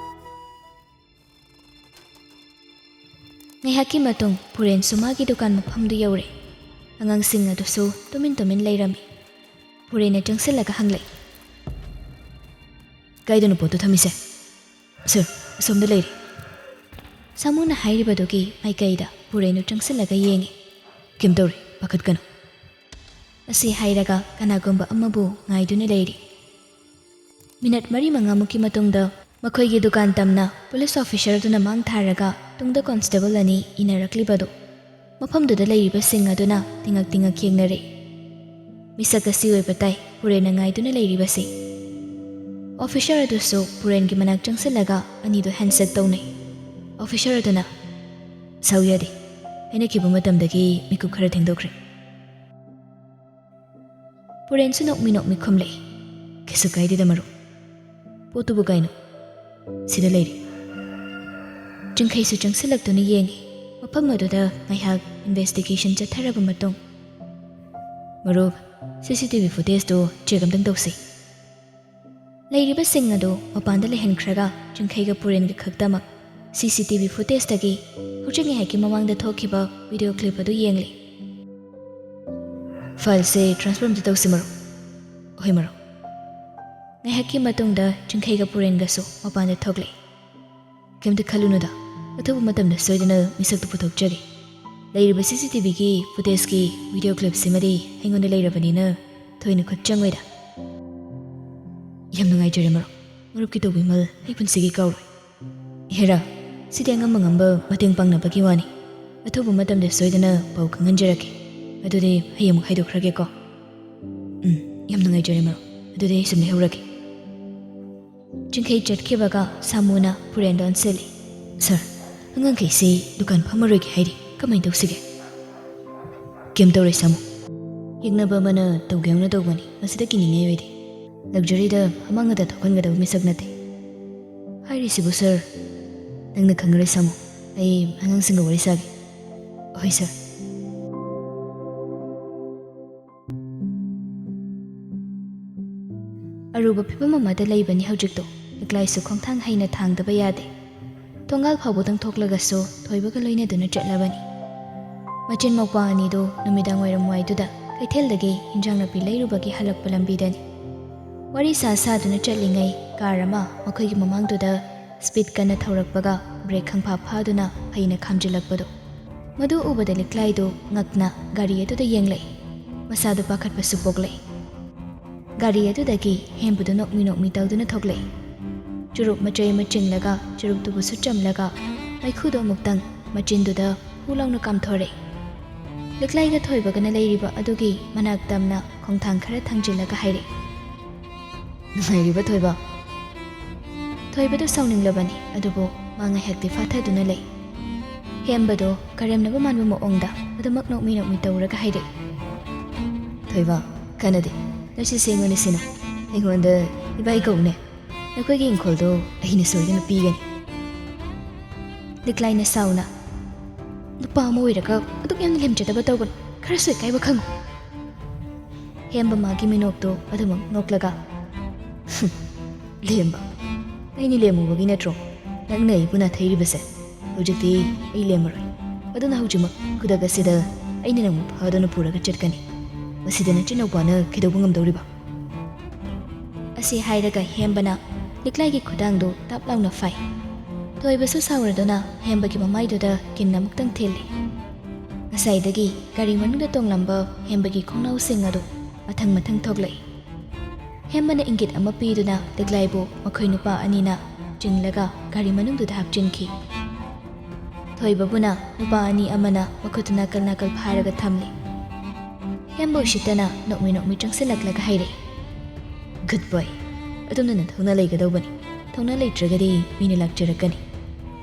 ꯉꯥꯏꯍꯥꯛꯀꯤ ꯃꯇꯨꯡ ꯄꯨꯔꯦꯟꯁꯨ ꯃꯥꯒꯤ ꯗꯨꯀꯥꯟ ꯃꯐꯝꯗꯨ ꯌꯧꯔꯦ꯫ ꯑꯉꯥꯡꯁꯤꯡ ꯑꯗꯨꯁꯨ ꯇꯨꯃꯤꯟ ꯇꯨꯃꯤꯟ ꯂꯩꯔꯝꯃꯤ꯫ ꯄꯨꯔꯦꯟꯅ ꯆꯪꯁꯤꯜꯂꯒ ꯍꯪꯂꯛꯏ, "ꯀꯥꯏꯗꯅꯣ ꯄꯣꯠꯇꯨ ꯊꯝꯃꯤꯁꯦ?" "ꯁꯤꯔ, ꯑꯁꯣꯝꯗ ꯂꯩꯔꯦ꯫" ꯁꯥꯃꯨꯅ ꯍꯥꯏꯔꯤꯕꯗꯨꯒꯤ ꯃꯥꯏꯀꯩꯗ ꯄꯨꯔꯦꯟꯗꯨ ꯆꯪꯁꯤꯜꯂꯒ ꯌꯦꯡꯉꯤ꯫ "ꯀꯩꯝ ꯇꯧꯔꯣꯏ, ꯄꯥꯈꯠꯀꯅꯨ꯫" ꯑꯁꯤ ꯍꯥꯏꯔꯒ ꯀꯅꯥꯒꯨꯝꯕ ꯑꯃꯕꯨ ꯉꯥꯏꯗꯨꯅ ꯂꯩꯔꯤ꯫ ꯃꯤꯅꯠ ꯃꯔꯤ ꯃꯉꯥꯃꯨꯛꯀꯤ ꯃꯇꯨꯡꯗ ꯃꯈꯣꯏꯒꯤ ꯗꯨꯀꯥꯟ ꯇꯝꯅ ꯄꯨꯂꯤꯁ ꯑꯣꯐꯤꯁꯔ ꯑꯗꯨꯅ ꯃꯥꯡ ꯊꯥꯔꯒ ꯇꯨꯡꯗ ꯀꯣꯟꯁꯇꯦꯕꯜ ꯑꯅꯤ ꯏꯟꯅꯔꯛꯂꯤꯕꯗꯨ ꯃꯐꯝꯗꯨꯗ ꯂꯩꯔꯤꯕꯁꯤꯡ ꯑꯗꯨꯅ ꯇꯤꯉꯛ ꯇꯤꯉꯛ ꯌꯦꯡꯅꯔꯦ꯫ ꯃꯤꯁꯛ ꯑꯁꯤ ꯑꯣꯏꯕ ꯇꯥꯏ ꯄꯨꯔꯦꯟꯅ ꯉꯥꯏꯗꯨꯅ ꯂꯩꯔꯤꯕꯁꯤ꯫ ꯑꯣꯐꯤꯁꯔ ꯑꯗꯨꯁꯨ ꯄꯨꯔꯦꯟꯒꯤ ꯃꯅꯥꯛ ꯆꯪꯁꯤꯜꯂꯒ ꯑꯅꯤꯗꯨ ꯍꯦꯟꯁꯦꯛ ꯇꯧꯅꯩ꯫ ꯑꯣꯐꯤꯁꯔ ꯑꯗꯨꯅ, "ꯁꯥꯎ ꯌꯥꯗꯦ, ꯍꯥꯏꯅꯈꯤꯕ ꯃꯇꯝꯗꯒꯤ ꯃꯤꯀꯨꯞ ꯈꯔ ꯊꯦꯡꯗꯣꯛꯈ꯭ꯔꯦ꯫" ꯄꯨꯔꯦꯟꯁꯨ ꯅꯣꯛꯃꯤ ꯅꯣꯛꯃꯤ ꯈꯨꯝꯂꯛꯏ, "ꯀꯩꯁꯨ ꯀꯥꯏꯗꯦꯗ ꯃꯔꯨꯞ꯫" "ꯄꯣꯠꯇꯨꯕꯨ ꯀꯥꯏꯅꯣ?" "ꯁꯤꯗ ꯂꯩꯔꯦ꯫" ꯆꯤꯡꯈꯩꯁꯨ ꯆꯪꯁꯤꯜꯂꯛꯇꯨꯅ ꯌꯦꯡꯉꯤ꯫ ꯃꯐꯝ ꯑꯗꯨꯗ ꯉꯥꯏꯍꯥꯛ ꯏꯟꯚꯦꯁꯇꯤꯒꯦꯁꯟ ꯆꯠꯊꯔꯕ ꯃꯇꯨꯡ, "ꯃꯔꯨꯞ, ꯁꯤ ꯁꯤ ꯇꯤ ꯚꯤ ꯐꯨꯇꯦꯖꯇꯨ ꯆꯦꯛ ꯑꯝꯇꯪ ꯇꯧꯁꯤ꯫" ꯂꯩꯔꯤꯕꯁꯤꯡ ꯑꯗꯨ ꯃꯄꯥꯟꯗ ꯂꯩꯍꯟꯈ꯭ꯔꯒ ꯆꯤꯡꯈꯩꯒ ꯄꯨꯔꯦꯟꯒ ꯈꯛꯇꯃꯛ ꯁꯤ ꯁꯤ ꯇꯤ ꯚꯤ ꯐꯨꯇꯦꯖꯇꯒꯤ ꯍꯧꯖꯤꯛ ꯉꯥꯏꯍꯥꯛꯀꯤ ꯃꯃꯥꯡꯗ ꯊꯣꯛꯈꯤꯕ ꯚꯤꯗꯤꯑꯣ ꯀ꯭ꯂꯤꯞ ꯑꯗꯨ ꯌꯦꯡꯂꯤ꯫ "ꯐꯥꯏꯜꯁꯦ ꯇ꯭ꯔꯥꯟꯁꯐꯔ ꯑꯝꯇ ꯇꯧꯁꯤ ꯃꯔꯨꯞ꯫" "ꯍꯣꯏ ꯃꯔꯨꯞ꯫" ꯉꯥꯏꯍꯥꯛꯀꯤ ꯃꯇꯨꯡꯗ ꯆꯤꯡꯈꯩꯒ ꯄꯨꯔꯦꯟꯒꯁꯨ ꯃꯄꯥꯟꯗ ꯊꯣꯛꯂꯛꯏ꯫ "ꯀꯩꯝꯇ ꯈꯜꯂꯨꯅꯨꯗ, ꯑꯊꯨꯕ ꯃꯇꯝꯗ ꯁꯣꯏꯗꯅ ꯃꯤꯁꯛꯇꯨ ꯄꯨꯊꯣꯛꯆꯒꯦ꯫ ꯂꯩꯔꯤꯕ ꯁꯤ ꯁꯤ ꯇꯤ ꯚꯤꯒꯤ ꯐꯨꯇꯦꯖꯀꯤ ꯚꯤꯗꯤꯑꯣ ꯀ꯭ꯂꯤꯞꯁꯤꯃꯗꯤ ꯑꯩꯉꯣꯟꯗ ꯂꯩꯔꯕꯅꯤꯅ ꯊꯣꯏꯅ ꯈꯨꯠ ꯆꯪꯉꯣꯏꯗ꯫" "ꯌꯥꯝ ꯅꯨꯡꯉꯥꯏꯖꯔꯦ ꯃꯔꯨꯞ, ꯃꯔꯨꯞꯀꯤ ꯇꯧꯕꯤꯃꯜ ꯑꯩ ꯄꯨꯟꯁꯤꯒꯤ ꯀꯥꯎꯔꯣꯏ꯫" "ꯍꯦꯔꯥ, ꯁꯤꯗꯤ ꯑꯉꯝ ꯑꯉꯝꯕ ꯃꯇꯦꯡ ꯄꯥꯡꯅꯕꯒꯤ ꯋꯥꯅꯤ꯫ ꯑꯊꯨꯕ ꯃꯇꯝꯗ ꯁꯣꯏꯗꯅ ꯄꯥꯎ ꯈꯪꯍꯟꯖꯔꯛꯀꯦ꯫ ꯑꯗꯨꯗꯤ ꯍꯌꯦꯡꯃꯨꯛ ꯍꯥꯏꯗꯣꯛꯈ꯭ꯔꯒꯦꯀꯣ꯫" "ꯎꯝ, ꯌꯥꯝ ꯅꯨꯡꯉꯥꯏꯖꯔꯦ ꯃꯔꯨꯞ꯫ ꯑꯗꯨꯗꯤ ꯑꯩ ꯁꯨꯝ ꯂꯩꯍꯧꯔꯒꯦ꯫" ꯆꯤꯡꯈꯩ ꯆꯠꯈꯤꯕꯒ ꯁꯥꯃꯨꯅ ꯄꯨꯔꯦꯟꯗ ꯑꯣꯟꯁꯤꯜꯂꯤ꯫ "ꯁꯥꯔ, ꯑꯉꯥꯡꯈꯩꯁꯤ ꯗꯨꯀꯥꯟ ꯐꯝꯃꯔꯣꯏꯒꯦ ꯍꯥꯏꯔꯤ, ꯀꯃꯥꯏꯅ ꯇꯧꯁꯤꯒꯦ?" "ꯀꯩꯝ ꯇꯧꯔꯣꯏ ꯁꯥꯃꯨ꯫ ꯌꯦꯛꯅꯕ ꯑꯃꯅ ꯇꯧꯒꯦ ꯍꯧꯅ ꯇꯧꯕꯅꯤ, ꯃꯁꯤꯗ ꯀꯤꯅꯤꯡꯉꯥꯏ ꯑꯣꯏꯗꯦ꯫ ꯂꯛꯖꯔꯤꯗ ꯑꯃꯥꯡ ꯑꯇꯥ ꯊꯣꯛꯍꯟꯒꯗꯕ ꯃꯤꯁꯛ ꯅꯠꯇꯦ꯫" "ꯍꯥꯏꯔꯤꯁꯤꯕꯨ ꯁꯥꯔ, ꯅꯪꯅ ꯈꯪꯉꯔꯣꯏ ꯁꯥꯃꯨ꯫ ꯑꯩ ꯑꯉꯥꯡꯁꯤꯡꯒ ꯋꯥꯔꯤ ꯁꯥꯒꯦ꯫" "ꯍꯣꯏ ꯁꯥꯔ꯫" ꯑꯔꯨꯕ ꯐꯤꯕꯝ ꯑꯃꯗ ꯂꯩꯕꯅꯤ ꯍꯧꯖꯤꯛꯇꯣ꯫ ꯂꯤꯛꯂꯥꯏꯁꯨ ꯈꯣꯡꯊꯥꯡ ꯍꯩꯅ ꯊꯥꯡꯗꯕ ꯌꯥꯗꯦ꯫ ꯊꯣꯡꯒꯥꯜ ꯐꯥꯎꯕꯗꯪ ꯊꯣꯛꯂꯒꯁꯨ ꯊꯣꯏꯕꯒ ꯂꯣꯏꯅꯗꯨꯅ ꯆꯠꯂꯕꯅꯤ꯫ ꯃꯆꯤꯟ ꯃꯧꯄ꯭ꯋꯥ ꯑꯅꯤꯗꯨ ꯅꯨꯃꯤꯗꯥꯡ ꯋꯥꯏꯔꯝ ꯋꯥꯏꯗꯨꯗ ꯀꯩꯊꯦꯜꯗꯒꯤ ꯏꯟꯖꯥꯡ ꯅꯥꯄꯤ ꯂꯩꯔꯨꯕꯒꯤ ꯍꯜꯂꯛꯄ ꯂꯝꯕꯤꯗꯅꯤ꯫ ꯋꯥꯔꯤ ꯁꯥ ꯁꯥꯗꯨꯅ ꯆꯠꯂꯤꯉꯩ ꯀꯥꯔ ꯑꯃ ꯃꯈꯣꯏꯒꯤ ꯃꯃꯥꯡꯗꯨꯗ ꯁ꯭ꯄꯤꯗ ꯀꯟꯅ ꯊꯧꯔꯛꯄꯒ ꯕ꯭ꯔꯦꯛ ꯈꯪꯐꯥ ꯐꯥꯗꯨꯅ ꯐꯩꯅ ꯈꯥꯝꯖꯤꯜꯂꯛꯄꯗꯣ꯫ ꯃꯗꯨ ꯎꯕꯗ ꯂꯤꯛꯂꯥꯏꯗꯨ ꯉꯛꯅ ꯒꯥꯔꯤ ꯑꯗꯨꯗ ꯌꯦꯡꯂꯛꯏ꯫ ꯃꯁꯥꯗꯨ ꯄꯥꯈꯠꯄꯁꯨ ꯄꯣꯛꯂꯛꯏ꯫ ꯒꯥꯔꯤ ꯑꯗꯨꯗꯒꯤ ꯍꯦꯝꯕꯗꯨ ꯅꯣꯛꯃꯤ ꯅꯣꯛꯃꯤ ꯇꯧꯗꯨꯅ ꯊꯣꯛꯂꯛꯏ꯫ ꯆꯨꯔꯨꯞ ꯃꯆꯩ ꯑꯃ ꯆꯤꯡꯂꯒ ꯆꯨꯔꯨꯞꯇꯨꯕꯨ ꯁꯨꯠꯆꯝꯂꯒ ꯃꯩꯈꯨꯗꯨ ꯑꯃꯨꯛꯇꯪ ꯃꯆꯤꯟꯗꯨꯗ ꯍꯨ ꯂꯥꯎꯅ ꯀꯥꯝꯊꯣꯔꯛꯏ꯫ ꯂꯤꯛꯂꯥꯏꯒ ꯊꯣꯏꯕꯒꯅ ꯂꯩꯔꯤꯕ ꯑꯗꯨꯒꯤ ꯃꯅꯥꯛ ꯇꯝꯅ ꯈꯣꯡꯊꯥꯡ ꯈꯔ ꯊꯥꯡꯖꯤꯜꯂꯒ ꯍꯥꯏꯔꯛꯏ, "ꯅꯨꯡꯉꯥꯏꯔꯤꯕ ꯊꯣꯏꯕ?" ꯊꯣꯏꯕꯗꯨ ꯁꯥꯎꯅꯤꯡꯂꯕꯅꯤ, ꯑꯗꯨꯕꯨ ꯃꯥ ꯉꯥꯏꯍꯥꯛꯇꯤ ꯐꯥꯊꯗꯨꯅ ꯂꯩ꯫ ꯍꯦꯝꯕꯗꯣ ꯀꯔꯦꯝꯅꯕ ꯃꯥꯟꯕ ꯃꯑꯣꯡꯗ ꯑꯗꯨꯃꯛ ꯅꯣꯛꯃꯤ ꯅꯣꯛꯃꯤ ꯇꯧꯔꯒ ꯍꯥꯏꯔꯛꯏ, "ꯊꯣꯏꯕ, ꯀꯥꯟꯅꯗꯦ, ꯅꯁꯤꯁꯦ ꯑꯩꯉꯣꯟꯗ ꯁꯤꯟꯅ, ꯑꯩꯉꯣꯟꯗ ꯏꯕꯥꯏ ꯀꯧꯅꯦ꯫ ꯅꯈꯣꯏꯒꯤ ꯏꯪꯈꯣꯜꯗꯣ ꯑꯩꯅ ꯁꯣꯏꯗꯅ ꯄꯤꯒꯅꯤ꯫" ꯂꯤꯛꯂꯥꯏꯅ ꯁꯥꯎꯅ, "ꯅꯨꯄꯥ ꯑꯃ ꯑꯣꯏꯔꯒ ꯑꯗꯨꯛ ꯌꯥꯝꯅ ꯂꯦꯝꯖꯗꯕ ꯇꯧꯒꯅꯨ, ꯈꯔꯁꯨ ꯏꯀꯥꯏꯕ ꯈꯪꯉꯨ꯫" ꯍꯦꯝꯕ ꯃꯥꯒꯤ ꯃꯤꯅꯣꯛꯇꯣ ꯑꯗꯨꯃꯛ ꯅꯣꯛꯂꯒ, "ꯍꯨꯝ, ꯂꯦꯝꯕ? ꯑꯩꯅ ꯂꯦꯝꯃꯨꯕꯒꯤ ꯅꯠꯇ꯭ꯔꯣ ꯅꯪꯅ ꯑꯩꯕꯨ ꯅꯥꯊꯩꯔꯤꯕꯁꯦ? ꯍꯧꯖꯤꯛꯇꯤ ꯑꯩ ꯂꯦꯝꯃꯔꯣꯏ꯫ ꯑꯗꯨꯅ ꯍꯧꯖꯤꯛꯃꯛ ꯈꯨꯗꯛ ꯑꯁꯤꯗ ꯑꯩꯅ ꯅꯪꯕꯨ ꯐꯥꯗꯨꯅ ꯄꯨꯔꯒ ꯆꯠꯀꯅꯤ꯫ ꯃꯁꯤꯗ ꯅꯆꯤꯟ ꯅꯧꯄꯥꯅ ꯀꯩꯗꯧꯕ ꯉꯝꯗꯧꯔꯤꯕ?" ꯑꯁꯤ ꯍꯥꯏꯔꯒ ꯍꯦꯝꯕꯅ ꯂꯤꯛꯂꯥꯏꯒꯤ ꯈꯨꯗꯥꯡꯗꯨ ꯇꯥꯞ ꯂꯥꯎꯅ ꯐꯥꯏ꯫ ꯊꯣꯏꯕꯁꯨ ꯁꯥꯎꯔꯗꯨꯅ ꯍꯦꯝꯕꯒꯤ ꯃꯃꯥꯏꯗꯨꯗ ꯀꯤꯟ ꯑꯃꯨꯛꯇꯪ ꯊꯤꯜꯂꯤ꯫ ꯉꯁꯥꯏꯗꯒꯤ ꯒꯥꯔꯤ ꯃꯅꯨꯡꯗ ꯇꯣꯡꯂꯝꯕ ꯍꯦꯝꯕꯒꯤ ꯈꯣꯡꯅꯥꯎꯁꯤꯡ ꯑꯗꯨ ꯃꯊꯪ ꯃꯊꯪ ꯊꯣꯛꯂꯛꯏ꯫ ꯍꯦꯝꯕꯅ ꯏꯪꯒꯤꯠ ꯑꯃ ꯄꯤꯗꯨꯅ ꯂꯤꯛꯂꯥꯏꯕꯨ ꯃꯈꯣꯏ ꯅꯨꯄꯥ ꯑꯅꯤꯅ ꯆꯤꯡꯂꯒ ꯒꯥꯔꯤ ꯃꯅꯨꯡꯗꯨꯗ ꯍꯥꯞꯆꯤꯟꯈꯤ꯫ ꯊꯣꯏꯕꯕꯨꯅ ꯅꯨꯄꯥ ꯑꯅꯤ ꯑꯃꯅ ꯃꯈꯨꯠꯇ ꯅꯥꯀꯜ ꯅꯥꯀꯜ ꯐꯥꯔꯒ ꯊꯝꯂꯤ꯫ ꯍꯦꯝꯕ ꯎꯁꯤꯠꯇꯅ ꯅꯣꯛꯃꯤ ꯅꯣꯛꯃꯤ ꯆꯪꯁꯤꯜꯂꯛꯂꯒ ꯍꯥꯏꯔꯛꯏ, "Good boy꯫ ꯑꯗꯨꯝꯅ ꯅꯊꯧꯅꯥ ꯂꯩꯒꯗꯧꯕꯅꯤ꯫ ꯊꯧꯅꯥ ꯂꯩꯇ꯭ꯔꯒꯗꯤ ꯃꯤꯅ ꯂꯥꯛꯆꯔꯛꯀꯅꯤ꯫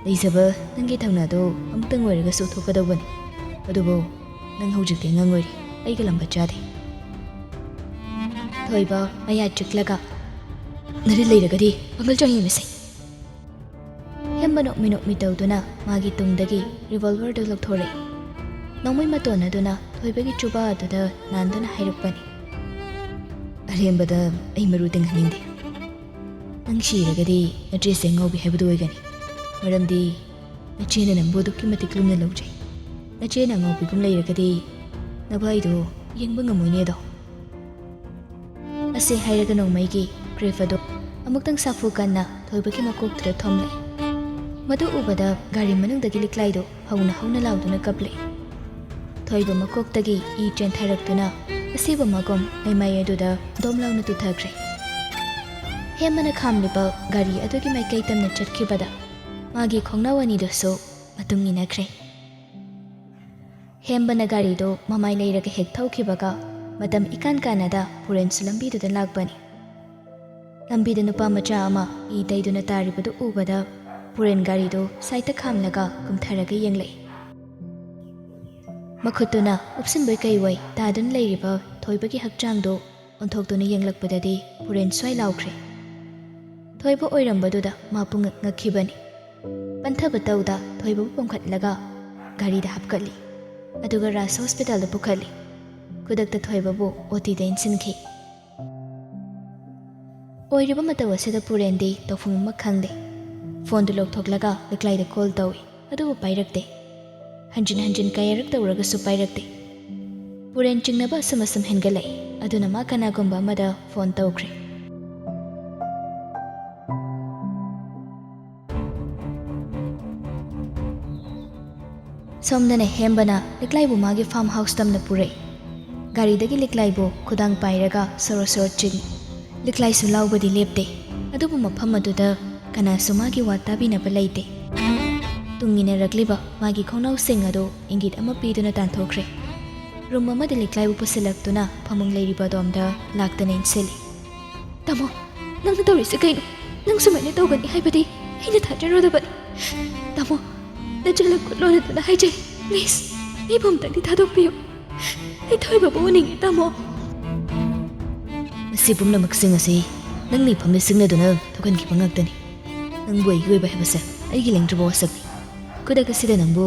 ꯂꯩꯖꯕ ꯅꯪꯒꯤ ꯊꯧꯅꯥꯗꯣ ꯑꯃꯨꯛꯇꯪ ꯑꯣꯏꯔꯒꯁꯨ ꯎꯠꯊꯣꯛꯀꯗꯧꯕꯅꯤ꯫ ꯑꯗꯨꯕꯨ ꯅꯪ ꯍꯧꯖꯤꯛꯇꯤ ꯑꯉꯥꯡ ꯑꯣꯏꯔꯤ, ꯑꯩꯒ ꯂꯝꯕ ꯆꯥꯗꯦ꯫" ꯊꯣꯏꯕ ꯃꯌꯥ ꯆꯤꯛꯂꯒ, "ꯅꯔꯤꯜ ꯂꯩꯔꯒꯗꯤ ꯄꯥꯡꯒꯜ ꯆꯥꯡ ꯌꯦꯡꯉꯁꯤ꯫" ꯍꯦꯝꯕ ꯅꯣꯛꯃꯤ ꯅꯣꯛꯃꯤ ꯇꯧꯗꯨꯅ ꯃꯥꯒꯤ ꯇꯨꯡꯗꯒꯤ ꯔꯤꯚꯣꯜꯚꯔꯗꯨ ꯂꯧꯊꯣꯔꯛꯏ꯫ ꯅꯣꯡꯃꯩ ꯃꯇꯣꯟ ꯑꯗꯨꯅ ꯊꯣꯏꯕꯒꯤ ꯆꯨꯕꯥ ꯑꯗꯨꯗ ꯅꯥꯟꯗꯨꯅ ꯍꯥꯏꯔꯛꯄꯅꯤ, "ꯑꯔꯦꯝꯕꯗ ꯑꯩ ꯃꯔꯨ ꯇꯤꯡꯍꯟꯅꯤꯡꯗꯦ꯫ ꯅꯪ ꯁꯤꯔꯒꯗꯤ ꯅꯆꯦꯁꯦ ꯑꯉꯥꯎꯕꯤ ꯍꯥꯏꯕꯗꯨ ꯑꯣꯏꯒꯅꯤ꯫ ꯃꯔꯝꯗꯤ ꯅꯆꯦꯅ ꯅꯪꯕꯨ ꯑꯗꯨꯛꯀꯤ ꯃꯇꯤꯛ ꯂꯨꯝꯅ ꯂꯧꯖꯩ꯫ ꯅꯆꯦꯅ ꯑꯉꯥꯎꯕꯤꯒꯨꯝ ꯂꯩꯔꯒꯗꯤ ꯅꯚꯥꯏꯗꯨ ꯌꯦꯡꯕ ꯉꯝꯃꯣꯏꯅꯦ ꯑꯗꯣ꯫" ꯑꯁꯤ ꯍꯥꯏꯔꯒ ꯅꯣꯡꯃꯩꯒꯤ ꯒ꯭ꯔꯤꯞ ꯑꯗꯨ ꯑꯃꯨꯛꯇꯪ ꯁꯥꯐꯨ ꯀꯟꯅ ꯊꯣꯏꯕꯒꯤ ꯃꯀꯣꯛꯇꯨꯗ ꯊꯣꯝꯂꯦ꯫ ꯃꯗꯨ ꯎꯕꯗ ꯒꯥꯔꯤ ꯃꯅꯨꯡꯗꯒꯤ ꯂꯤꯛꯂꯥꯏꯗꯨ ꯍꯧꯅ ꯍꯧꯅ ꯂꯥꯎꯗꯨꯅ ꯀꯞꯂꯦ꯫ ꯊꯣꯏꯕ ꯃꯀꯣꯛꯇꯒꯤ ꯏ ꯆꯦꯟꯊꯔꯛꯇꯨꯅ ꯑꯁꯤꯕ ꯃꯒꯨꯝ ꯂꯩꯃꯥꯏ ꯑꯗꯨꯗ ꯗꯣꯝ ꯂꯥꯎꯅ ꯇꯨꯊꯈ꯭ꯔꯦ꯫ ꯍꯦꯝꯕꯅ ꯈꯥꯝꯂꯤꯕ ꯒꯥꯔꯤ ꯑꯗꯨꯒꯤ ꯃꯥꯏꯀꯩ ꯇꯝꯅ ꯆꯠꯈꯤꯕꯗ ꯃꯥꯒꯤ ꯈꯣꯡꯅꯥꯎ ꯑꯅꯤꯗꯨꯁꯨ ꯃꯇꯨꯡ ꯏꯟꯅꯈ꯭ꯔꯦ꯫ ꯍꯦꯝꯕꯅ ꯒꯥꯔꯤꯗꯨ ꯃꯃꯥꯏ ꯂꯩꯔꯒ ꯍꯦꯛ ꯊꯧꯈꯤꯕꯒ ꯃꯇꯝ ꯏꯀꯥꯟ ꯀꯥꯟꯅꯗ ꯄꯨꯔꯦꯟꯁꯨ ꯂꯝꯕꯤꯗꯨꯗ ꯂꯥꯛꯄꯅꯤ꯫ ꯂꯝꯕꯤꯗ ꯅꯨꯄꯥ ꯃꯆꯥ ꯑꯃ ꯏ ꯇꯩꯗꯨꯅ ꯇꯥꯔꯤꯕꯗꯨ ꯎꯕꯗ ꯄꯨꯔꯦꯟ ꯒꯥꯔꯤꯗꯨ ꯁꯥꯏꯠꯇ ꯈꯥꯝꯂꯒ ꯀꯨꯝꯊꯔꯒ ꯌꯦꯡꯂꯛꯏ꯫ ꯃꯈꯨꯠꯇꯨꯅ ꯎꯞꯁꯤꯟꯕꯣꯏ ꯀꯩꯕꯣꯏ ꯇꯥꯗꯨꯅ ꯂꯩꯔꯤꯕ ꯊꯣꯏꯕꯒꯤ ꯍꯛꯆꯥꯡꯗꯨ ꯑꯣꯟꯊꯣꯛꯇꯨꯅ ꯌꯦꯡꯂꯛꯄꯗꯗꯤ ꯄꯨꯔꯦꯟ ꯁ꯭ꯋꯥꯏ ꯂꯥꯎꯈ꯭ꯔꯦ꯫ ꯊꯣꯏꯕ ꯑꯣꯏꯔꯝꯕꯗꯨꯗ ꯃꯥ ꯄꯨꯡꯉꯛ ꯉꯛꯈꯤꯕꯅꯤ꯫ ꯄꯟꯊꯕ ꯇꯧꯗ ꯊꯣꯏꯕꯕꯨ ꯄꯣꯝꯈꯠꯂꯒ ꯒꯥꯔꯤꯗ ꯍꯥꯞꯀꯠꯂꯤ꯫ ꯑꯗꯨꯒ ꯔꯥꯖ ꯍꯣꯁꯄꯤꯇꯥꯜꯗ ꯄꯨꯈꯠꯂꯤ꯫ ꯈꯨꯗꯛꯇ ꯊꯣꯏꯕꯕꯨ ꯑꯣ ꯇꯤꯗ ꯏꯟꯁꯤꯟꯈꯤ꯫ ꯑꯣꯏꯔꯤꯕ ꯃꯇꯧ ꯑꯁꯤꯗ ꯄꯨꯔꯦꯟꯗꯤ ꯇꯧꯐꯝ ꯑꯃ ꯈꯪꯗꯦ꯫ ꯐꯣꯟꯗꯨ ꯂꯧꯊꯣꯛꯂꯒ ꯂꯤꯛꯂꯥꯏꯗ ꯀꯣꯜ ꯇꯧꯏ, ꯑꯗꯨꯕꯨ ꯄꯥꯏꯔꯛꯇꯦ꯫ ꯍꯟꯖꯤꯟ ꯍꯟꯖꯤꯟ ꯀꯌꯥꯔꯛ ꯇꯧꯔꯒꯁꯨ ꯄꯥꯏꯔꯛꯇꯦ꯫ ꯄꯨꯔꯦꯟ ꯆꯤꯡꯅꯕ ꯑꯁꯨꯝ ꯑꯁꯨꯝ ꯍꯦꯟꯒꯠꯂꯛꯏ꯫ ꯑꯗꯨꯅ ꯃꯥ ꯀꯅꯥꯒꯨꯝꯕ ꯑꯃꯗ ꯐꯣꯟ ꯇꯧꯈ꯭ꯔꯦ꯫ ꯁꯣꯝꯗꯅ ꯍꯦꯝꯕꯅ ꯂꯤꯛꯂꯥꯏꯕꯨ ꯃꯥꯒꯤ ꯐꯥꯔꯝ ꯍꯥꯎꯁ ꯇꯝꯅ ꯄꯨꯔꯛꯏ꯫ ꯒꯥꯔꯤꯗꯒꯤ ꯂꯤꯛꯂꯥꯏꯕꯨ ꯈꯨꯗꯥꯡ ꯄꯥꯏꯔꯒ ꯁꯣꯔꯣ ꯁꯣꯔꯣ ꯆꯤꯡꯏ꯫ ꯂꯤꯛꯂꯥꯏꯁꯨ ꯂꯥꯎꯕꯗꯤ ꯂꯦꯞꯇꯦ꯫ ꯑꯗꯨꯕꯨ ꯃꯐꯝ ꯑꯗꯨꯗ ꯀꯅꯥꯁꯨ ꯃꯥꯒꯤ ꯋꯥ ꯇꯥꯕꯤꯅꯕ ꯂꯩꯇꯦ꯫ ꯇꯨꯡ ꯏꯟꯅꯔꯛꯂꯤꯕ ꯃꯥꯒꯤ ꯈꯣꯡꯅꯥꯎꯁꯤꯡ ꯑꯗꯨ ꯏꯪꯒꯤꯠ ꯑꯃ ꯄꯤꯗꯨꯅ ꯇꯥꯟꯊꯣꯛꯈ꯭ꯔꯦ꯫ ꯔꯨꯝ ꯑꯃꯗ ꯂꯤꯛꯂꯥꯏꯕꯨ ꯄꯨꯁꯤꯜꯂꯛꯇꯨꯅ ꯐꯃꯨꯡ ꯂꯩꯔꯤꯕ ꯑꯗꯣꯝꯗ ꯂꯥꯛꯇꯅ ꯏꯟꯁꯤꯜꯂꯤ꯫ "ꯇꯥꯃꯣ, ꯅꯪꯅ ꯇꯧꯔꯤꯁꯦ ꯀꯩꯅꯣ? ꯅꯪ ꯁꯨꯃꯥꯏꯅ ꯇꯧꯒꯅꯤ ꯍꯥꯏꯕꯗꯤ ꯑꯩꯅ ꯊꯥꯖꯔꯨꯗꯕꯅꯤ꯫ ꯇꯥꯃꯣ, ꯅꯆꯦꯜꯂꯛ ꯈꯨꯠꯂꯣꯟꯅꯗꯨꯅ ꯍꯥꯏꯖꯔꯤ꯫ ꯄ꯭ꯂꯤꯖ, ꯑꯩꯕꯨ ꯑꯝꯇꯪꯗꯤ ꯊꯥꯗꯣꯛꯄꯤꯌꯨ꯫ ꯑꯩ ꯊꯣꯏꯕꯕꯨ ꯎꯅꯤꯡꯉꯤ, ꯇꯥꯃꯣ꯫" ꯃꯁꯤ ꯄꯨꯝꯅꯃꯛꯁꯤꯡ ꯑꯁꯤ ꯅꯪꯅ ꯏꯐꯝꯗ ꯁꯤꯡꯅꯗꯨꯅ ꯊꯣꯛꯍꯟꯈꯤꯕ ꯉꯥꯛꯇꯅꯤ꯫ ꯅꯪꯕꯨ ꯑꯩꯒꯤ ꯑꯣꯏꯕ ꯍꯥꯏꯕꯁꯦ ꯑꯩꯒꯤ ꯂꯦꯡꯗ꯭ꯔꯕ ꯋꯥꯁꯛꯅꯤ꯫ ꯈꯨꯗꯛ ꯑꯁꯤꯗ ꯅꯪꯕꯨ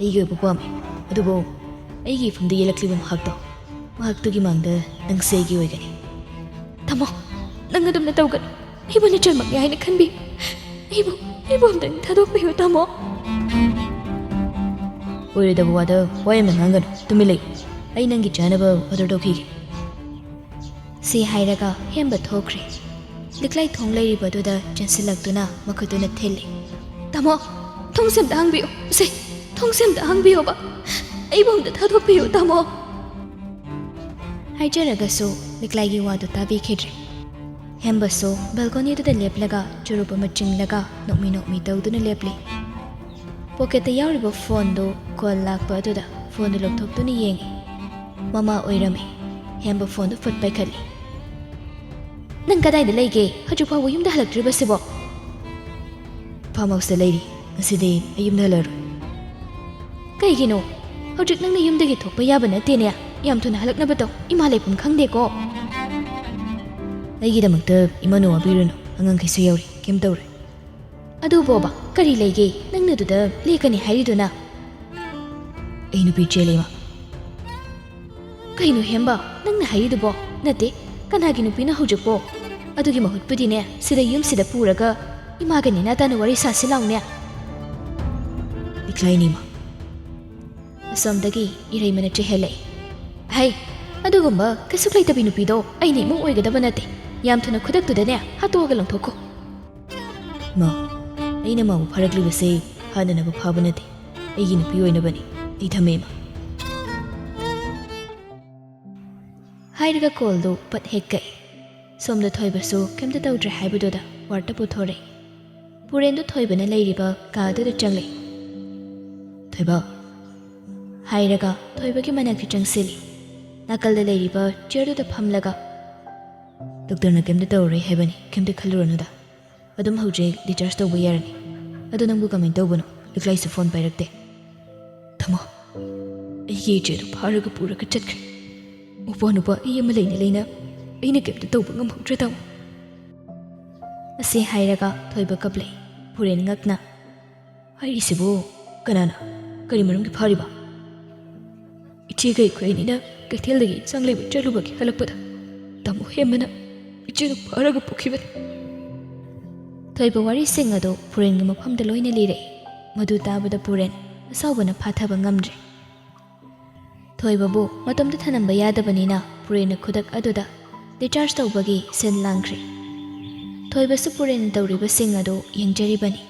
ꯑꯩꯒꯤ ꯑꯣꯏꯕ ꯄꯥꯝꯃꯤ꯫ ꯑꯗꯨꯕꯨ ꯑꯩꯒꯤ ꯏꯐꯝꯗ ꯌꯦꯜꯂꯛꯂꯤꯕ ꯃꯍꯥꯛꯇꯣ, ꯃꯍꯥꯛꯇꯨꯒꯤ ꯃꯥꯡꯗ ꯅꯪꯁꯦ ꯑꯩꯒꯤ ꯑꯣꯏꯒꯅꯤ꯫ ꯇꯥꯃꯣ, ꯅꯪ ꯑꯗꯨꯝꯅ ꯇꯧꯒꯅꯨ꯫ ꯑꯩꯕꯨ ꯅꯆꯟꯃꯛꯅꯤ ꯍꯥꯏꯅ ꯈꯟꯕꯤꯌꯨ꯫ ꯑꯩꯕꯨ, ꯑꯩꯕꯨ ꯑꯝꯇꯪ ꯊꯥꯗꯣꯛꯄꯤꯌꯨ, ꯇꯥꯃꯣ꯫ ꯑꯣꯏꯔꯣꯏꯗꯕ ꯋꯥꯗ ꯋꯥ ꯌꯥꯝꯅ ꯉꯥꯡꯒꯅꯨ꯫ ꯇꯨꯃꯤꯟ ꯂꯩꯌꯨ꯫ ꯑꯩ ꯅꯪꯒꯤ ꯆꯥꯅꯕ ꯑꯣꯔꯗꯔ ꯇꯧꯈꯤꯒꯦ꯫ ꯁꯤ ꯍꯥꯏꯔꯒ ꯍꯦꯝꯕ ꯊꯣꯛꯈ꯭ꯔꯦ꯫ ꯂꯤꯛꯂꯥꯏ ꯊꯣꯡ ꯂꯩꯔꯤꯕꯗꯨꯗ ꯆꯦꯟꯁꯤꯜꯂꯛꯇꯨꯅ ꯃꯈꯨꯠꯇꯨꯅ ꯊꯤꯜꯂꯤ꯫ "ꯇꯥꯃꯣ, ꯊꯣꯡꯁꯦ ꯑꯝꯇ ꯍꯥꯡꯕꯤꯌꯨ꯫ ꯁꯦ, ꯊꯣꯡꯁꯦ ꯑꯝꯇ ꯍꯥꯡꯕꯤꯌꯣꯕ꯫ ꯑꯩꯕꯨ ꯑꯝꯇ ꯊꯥꯗꯣꯛꯄꯤꯌꯨ, ꯇꯥꯃꯣ!" ꯍꯥꯏꯖꯔꯒꯁꯨ ꯂꯤꯛꯂꯥꯏꯒꯤ ꯋꯥꯗꯨ ꯇꯥꯕꯤꯈꯤꯗ꯭ꯔꯦ꯫ ꯍꯦꯝꯕꯁꯨ ꯕꯦꯜꯀꯣꯅꯤꯗꯨꯗ ꯂꯦꯞꯂꯒ ꯆꯨꯔꯨꯞ ꯑꯃ ꯆꯤꯡꯂꯒ ꯅꯣꯛꯃꯤ ꯅꯣꯛꯃꯤ ꯇꯧꯗꯨꯅ ꯂꯦꯞꯂꯤ꯫ ꯄꯣꯀꯦꯠꯇ ꯌꯥꯎꯔꯤꯕ ꯐꯣꯟꯗꯨ ꯀꯣꯜ ꯂꯥꯛꯄ ꯑꯗꯨꯗ ꯐꯣꯟꯗꯨ ꯂꯧꯊꯣꯛꯇꯨꯅ ꯌꯦꯡꯉꯤ꯫ ꯃꯃꯥ ꯑꯣꯏꯔꯝꯃꯤ꯫ ꯍꯦꯝꯕ ꯐꯣꯟꯗꯨ ꯐꯠ ꯄꯥꯏꯈꯠꯂꯤ꯫ "ꯅꯪ ꯀꯗꯥꯏꯗ ꯂꯩꯒꯦ? ꯍꯧꯖꯤꯛ ꯐꯥꯎꯕ ꯌꯨꯝꯗ ꯍꯜꯂꯛꯇ꯭ꯔꯤꯕꯁꯤꯕꯣ?" "ꯐꯥꯔꯝ ꯍꯥꯎꯁꯇ ꯂꯩꯔꯤ꯫ ꯉꯁꯤꯗꯤ ꯑꯩ ꯌꯨꯝꯗ ꯍꯜꯂꯔꯣꯏ꯫" "ꯀꯩꯒꯤꯅꯣ? ꯍꯧꯖꯤꯛ ꯅꯪꯅ ꯌꯨꯝꯗꯒꯤ ꯊꯣꯛꯄ ꯌꯥꯕ ꯅꯠꯇꯦꯅꯦ꯫ ꯌꯥꯝ ꯊꯨꯅ ꯍꯜꯂꯛꯅꯕ ꯇꯧ꯫ ꯏꯃꯥ ꯂꯩꯐꯝ ꯈꯪꯗꯦꯀꯣ꯫" "ꯑꯩꯒꯤꯗꯃꯛꯇ ꯏꯃꯥꯅ ꯋꯥꯕꯤꯔꯨꯅꯨ꯫ ꯑꯉꯥꯡꯈꯩꯁꯨ ꯌꯥꯎꯔꯤ꯫ ꯀꯩꯝ ꯇꯧꯔꯣꯏ꯫" "ꯑꯗꯨꯕꯣꯕ, ꯀꯔꯤ ꯂꯩꯒꯦ? ꯅꯪꯅ ꯑꯗꯨꯗ ꯂꯦꯛꯀꯅꯤ ꯍꯥꯏꯔꯤꯗꯨꯅ?" "ꯑꯩ ꯅꯨꯄꯤ ꯆꯦꯜꯂꯦ, ꯏꯃꯥ꯫" "ꯀꯩꯅꯣ ꯍꯦꯝꯕ, ꯅꯪꯅ ꯍꯥꯏꯔꯤꯗꯨꯕꯣ? ꯅꯠꯇꯦ, ꯀꯅꯥꯒꯤ ꯅꯨꯄꯤꯅꯣ ꯍꯧꯖꯤꯛꯄꯣ? ꯑꯗꯨꯒꯤ ꯃꯍꯨꯠꯄꯨꯗꯤꯅꯦ, ꯁꯤꯗ ꯌꯨꯝꯁꯤꯗ ꯄꯨꯔꯒ ꯏꯃꯥꯒ ꯅꯦꯅꯥ ꯇꯥꯅ ꯋꯥꯔꯤ ꯁꯥꯁꯤ ꯂꯥꯎꯅꯦ꯫" "ꯂꯤꯛꯂꯥꯏꯅꯤ, ꯏꯃꯥ꯫" ꯑꯁꯣꯝꯗꯒꯤ ꯏꯔꯩꯃꯅ ꯆꯦꯜꯂꯛꯏ꯫ "ꯍꯩ, ꯑꯗꯨꯒꯨꯝꯕ ꯀꯩꯁꯨ ꯂꯩꯇꯕꯤ ꯅꯨꯄꯤꯗꯣ ꯑꯩꯅ ꯏꯃꯨꯡ ꯑꯣꯏꯒꯗꯕ ꯅꯠꯇꯦ꯫ ꯌꯥꯝ ꯊꯨꯅ ꯈꯨꯗꯛꯇꯨꯗꯅꯦ ꯍꯥꯠꯇꯣꯛꯑꯒ ꯂꯪꯊꯣꯛꯈꯣ꯫" "ꯃꯥ, ꯑꯩꯅ ꯃꯥꯕꯨ ꯐꯥꯔꯛꯂꯤꯕꯁꯦ ꯍꯥꯠꯅꯅꯕ ꯐꯥꯕ ꯅꯠꯇꯦ꯫ ꯑꯩꯒꯤ ꯅꯨꯄꯤ ꯑꯣꯏꯅꯕꯅꯤ꯫ ꯑꯩ ꯊꯝꯃꯦ, ꯏꯃꯥ꯫" ꯍꯥꯏꯔꯒ ꯀꯣꯜꯗꯨ ꯄꯠ ꯍꯦꯛ ꯀꯛꯏ꯫ ꯁꯣꯝꯗ ꯊꯣꯏꯕꯁꯨ ꯀꯩꯝꯇ ꯇꯧꯗ꯭ꯔꯦ ꯍꯥꯏꯕꯗꯨꯗ ꯋꯥꯔꯠꯇ ꯄꯨꯊꯣꯔꯛꯏ꯫ ꯄꯨꯔꯦꯟꯗꯨ ꯊꯣꯏꯕꯅ ꯂꯩꯔꯤꯕ ꯀꯥꯗꯨꯗ ꯆꯪꯂꯛꯏ꯫ "ꯊꯣꯏꯕ꯫" ꯍꯥꯏꯔꯒ ꯊꯣꯏꯕꯒꯤ ꯃꯅꯥꯛꯇ ꯆꯪꯁꯤꯜꯂꯤ꯫ ꯅꯥꯀꯜꯗ ꯂꯩꯔꯤꯕ ꯆꯤꯌꯔꯗꯨꯗ ꯐꯝꯂꯒ, "ꯗꯣꯛꯇꯔꯅ ꯀꯩꯝꯇ ꯇꯧꯔꯔꯣꯏ ꯍꯥꯏꯕꯅꯤ, ꯀꯩꯝꯇ ꯈꯜꯂꯨꯔꯅꯨꯗ꯫ ꯑꯗꯨꯝ ꯍꯧꯖꯤꯛ discharge ꯇꯧꯕ ꯌꯥꯔꯅꯤ꯫ ꯑꯗꯣ ꯅꯪꯕꯨ ꯀꯃꯥꯏꯅ ꯇꯧꯕꯅꯣ? ꯂꯤꯛꯂꯥꯏꯁꯨ ꯐꯣꯟ ꯄꯥꯏꯔꯛꯇꯦ꯫" "ꯇꯥꯃꯣ, ꯑꯩꯒꯤ ꯏꯆꯦꯗꯨ ꯐꯥꯔꯒ ꯄꯨꯔꯒ ꯆꯠꯈ꯭ꯔꯦ꯫ ꯃꯄꯥ ꯅꯨꯄꯥ ꯑꯩ ꯑꯃ ꯂꯩꯅ ꯂꯩꯅ ꯑꯩꯅ ꯀꯩꯝꯇ ꯇꯧꯕ ꯉꯝꯍꯧꯗ꯭ꯔꯦ, ꯇꯥꯃꯣ꯫" ꯑꯁꯤ ꯍꯥꯏꯔꯒ ꯊꯣꯏꯕ ꯀꯞꯂꯛꯏ꯫ ꯄꯨꯔꯦꯟ ꯉꯛꯅ, "ꯍꯥꯏꯔꯤꯁꯤꯕꯨ ꯀꯅꯥꯅ? ꯀꯔꯤ ꯃꯔꯝꯒꯤ ꯐꯥꯔꯤꯕ?" "ꯏꯆꯦꯒ ꯑꯩꯈꯣꯏ ꯑꯅꯤꯅ ꯀꯩꯊꯦꯜꯗꯒꯤ ꯏꯟꯁꯥꯡ ꯂꯩꯕ ꯆꯠꯂꯨꯕꯒꯤ ꯍꯜꯂꯛꯄꯗ ꯇꯥꯃꯣ ꯍꯦꯝꯕꯅ ꯏꯆꯦꯗꯨ ꯐꯥꯔꯒ ꯄꯨꯈꯤꯕꯅꯤ꯫" ꯊꯣꯏꯕ ꯋꯥꯔꯤꯁꯤꯡ ꯑꯗꯨ ꯄꯨꯔꯦꯟꯒꯤ ꯃꯐꯝꯗ ꯂꯣꯏꯅ ꯂꯤꯔꯛꯏ꯫ ꯃꯗꯨ ꯇꯥꯕꯗ ꯄꯨꯔꯦꯟ ꯑꯁꯥꯎꯕꯅ ꯐꯥꯊꯕ ꯉꯝꯗ꯭ꯔꯦ꯫ ꯊꯣꯏꯕꯕꯨ ꯃꯇꯣꯝꯇ ꯊꯅꯝꯕ ꯌꯥꯗꯕꯅꯤꯅ ꯄꯨꯔꯦꯟꯅ ꯈꯨꯗꯛ ꯑꯗꯨꯗ discharge ꯇꯧꯕꯒꯤ ꯁꯤꯟ ꯂꯥꯡꯈ꯭ꯔꯦ꯫ ꯊꯣꯏꯕꯁꯨ ꯄꯨꯔꯦꯟꯅ ꯇꯧꯔꯤꯕꯁꯤꯡ ꯑꯗꯨ ꯌꯦꯡꯖꯔꯤꯕꯅꯤ꯫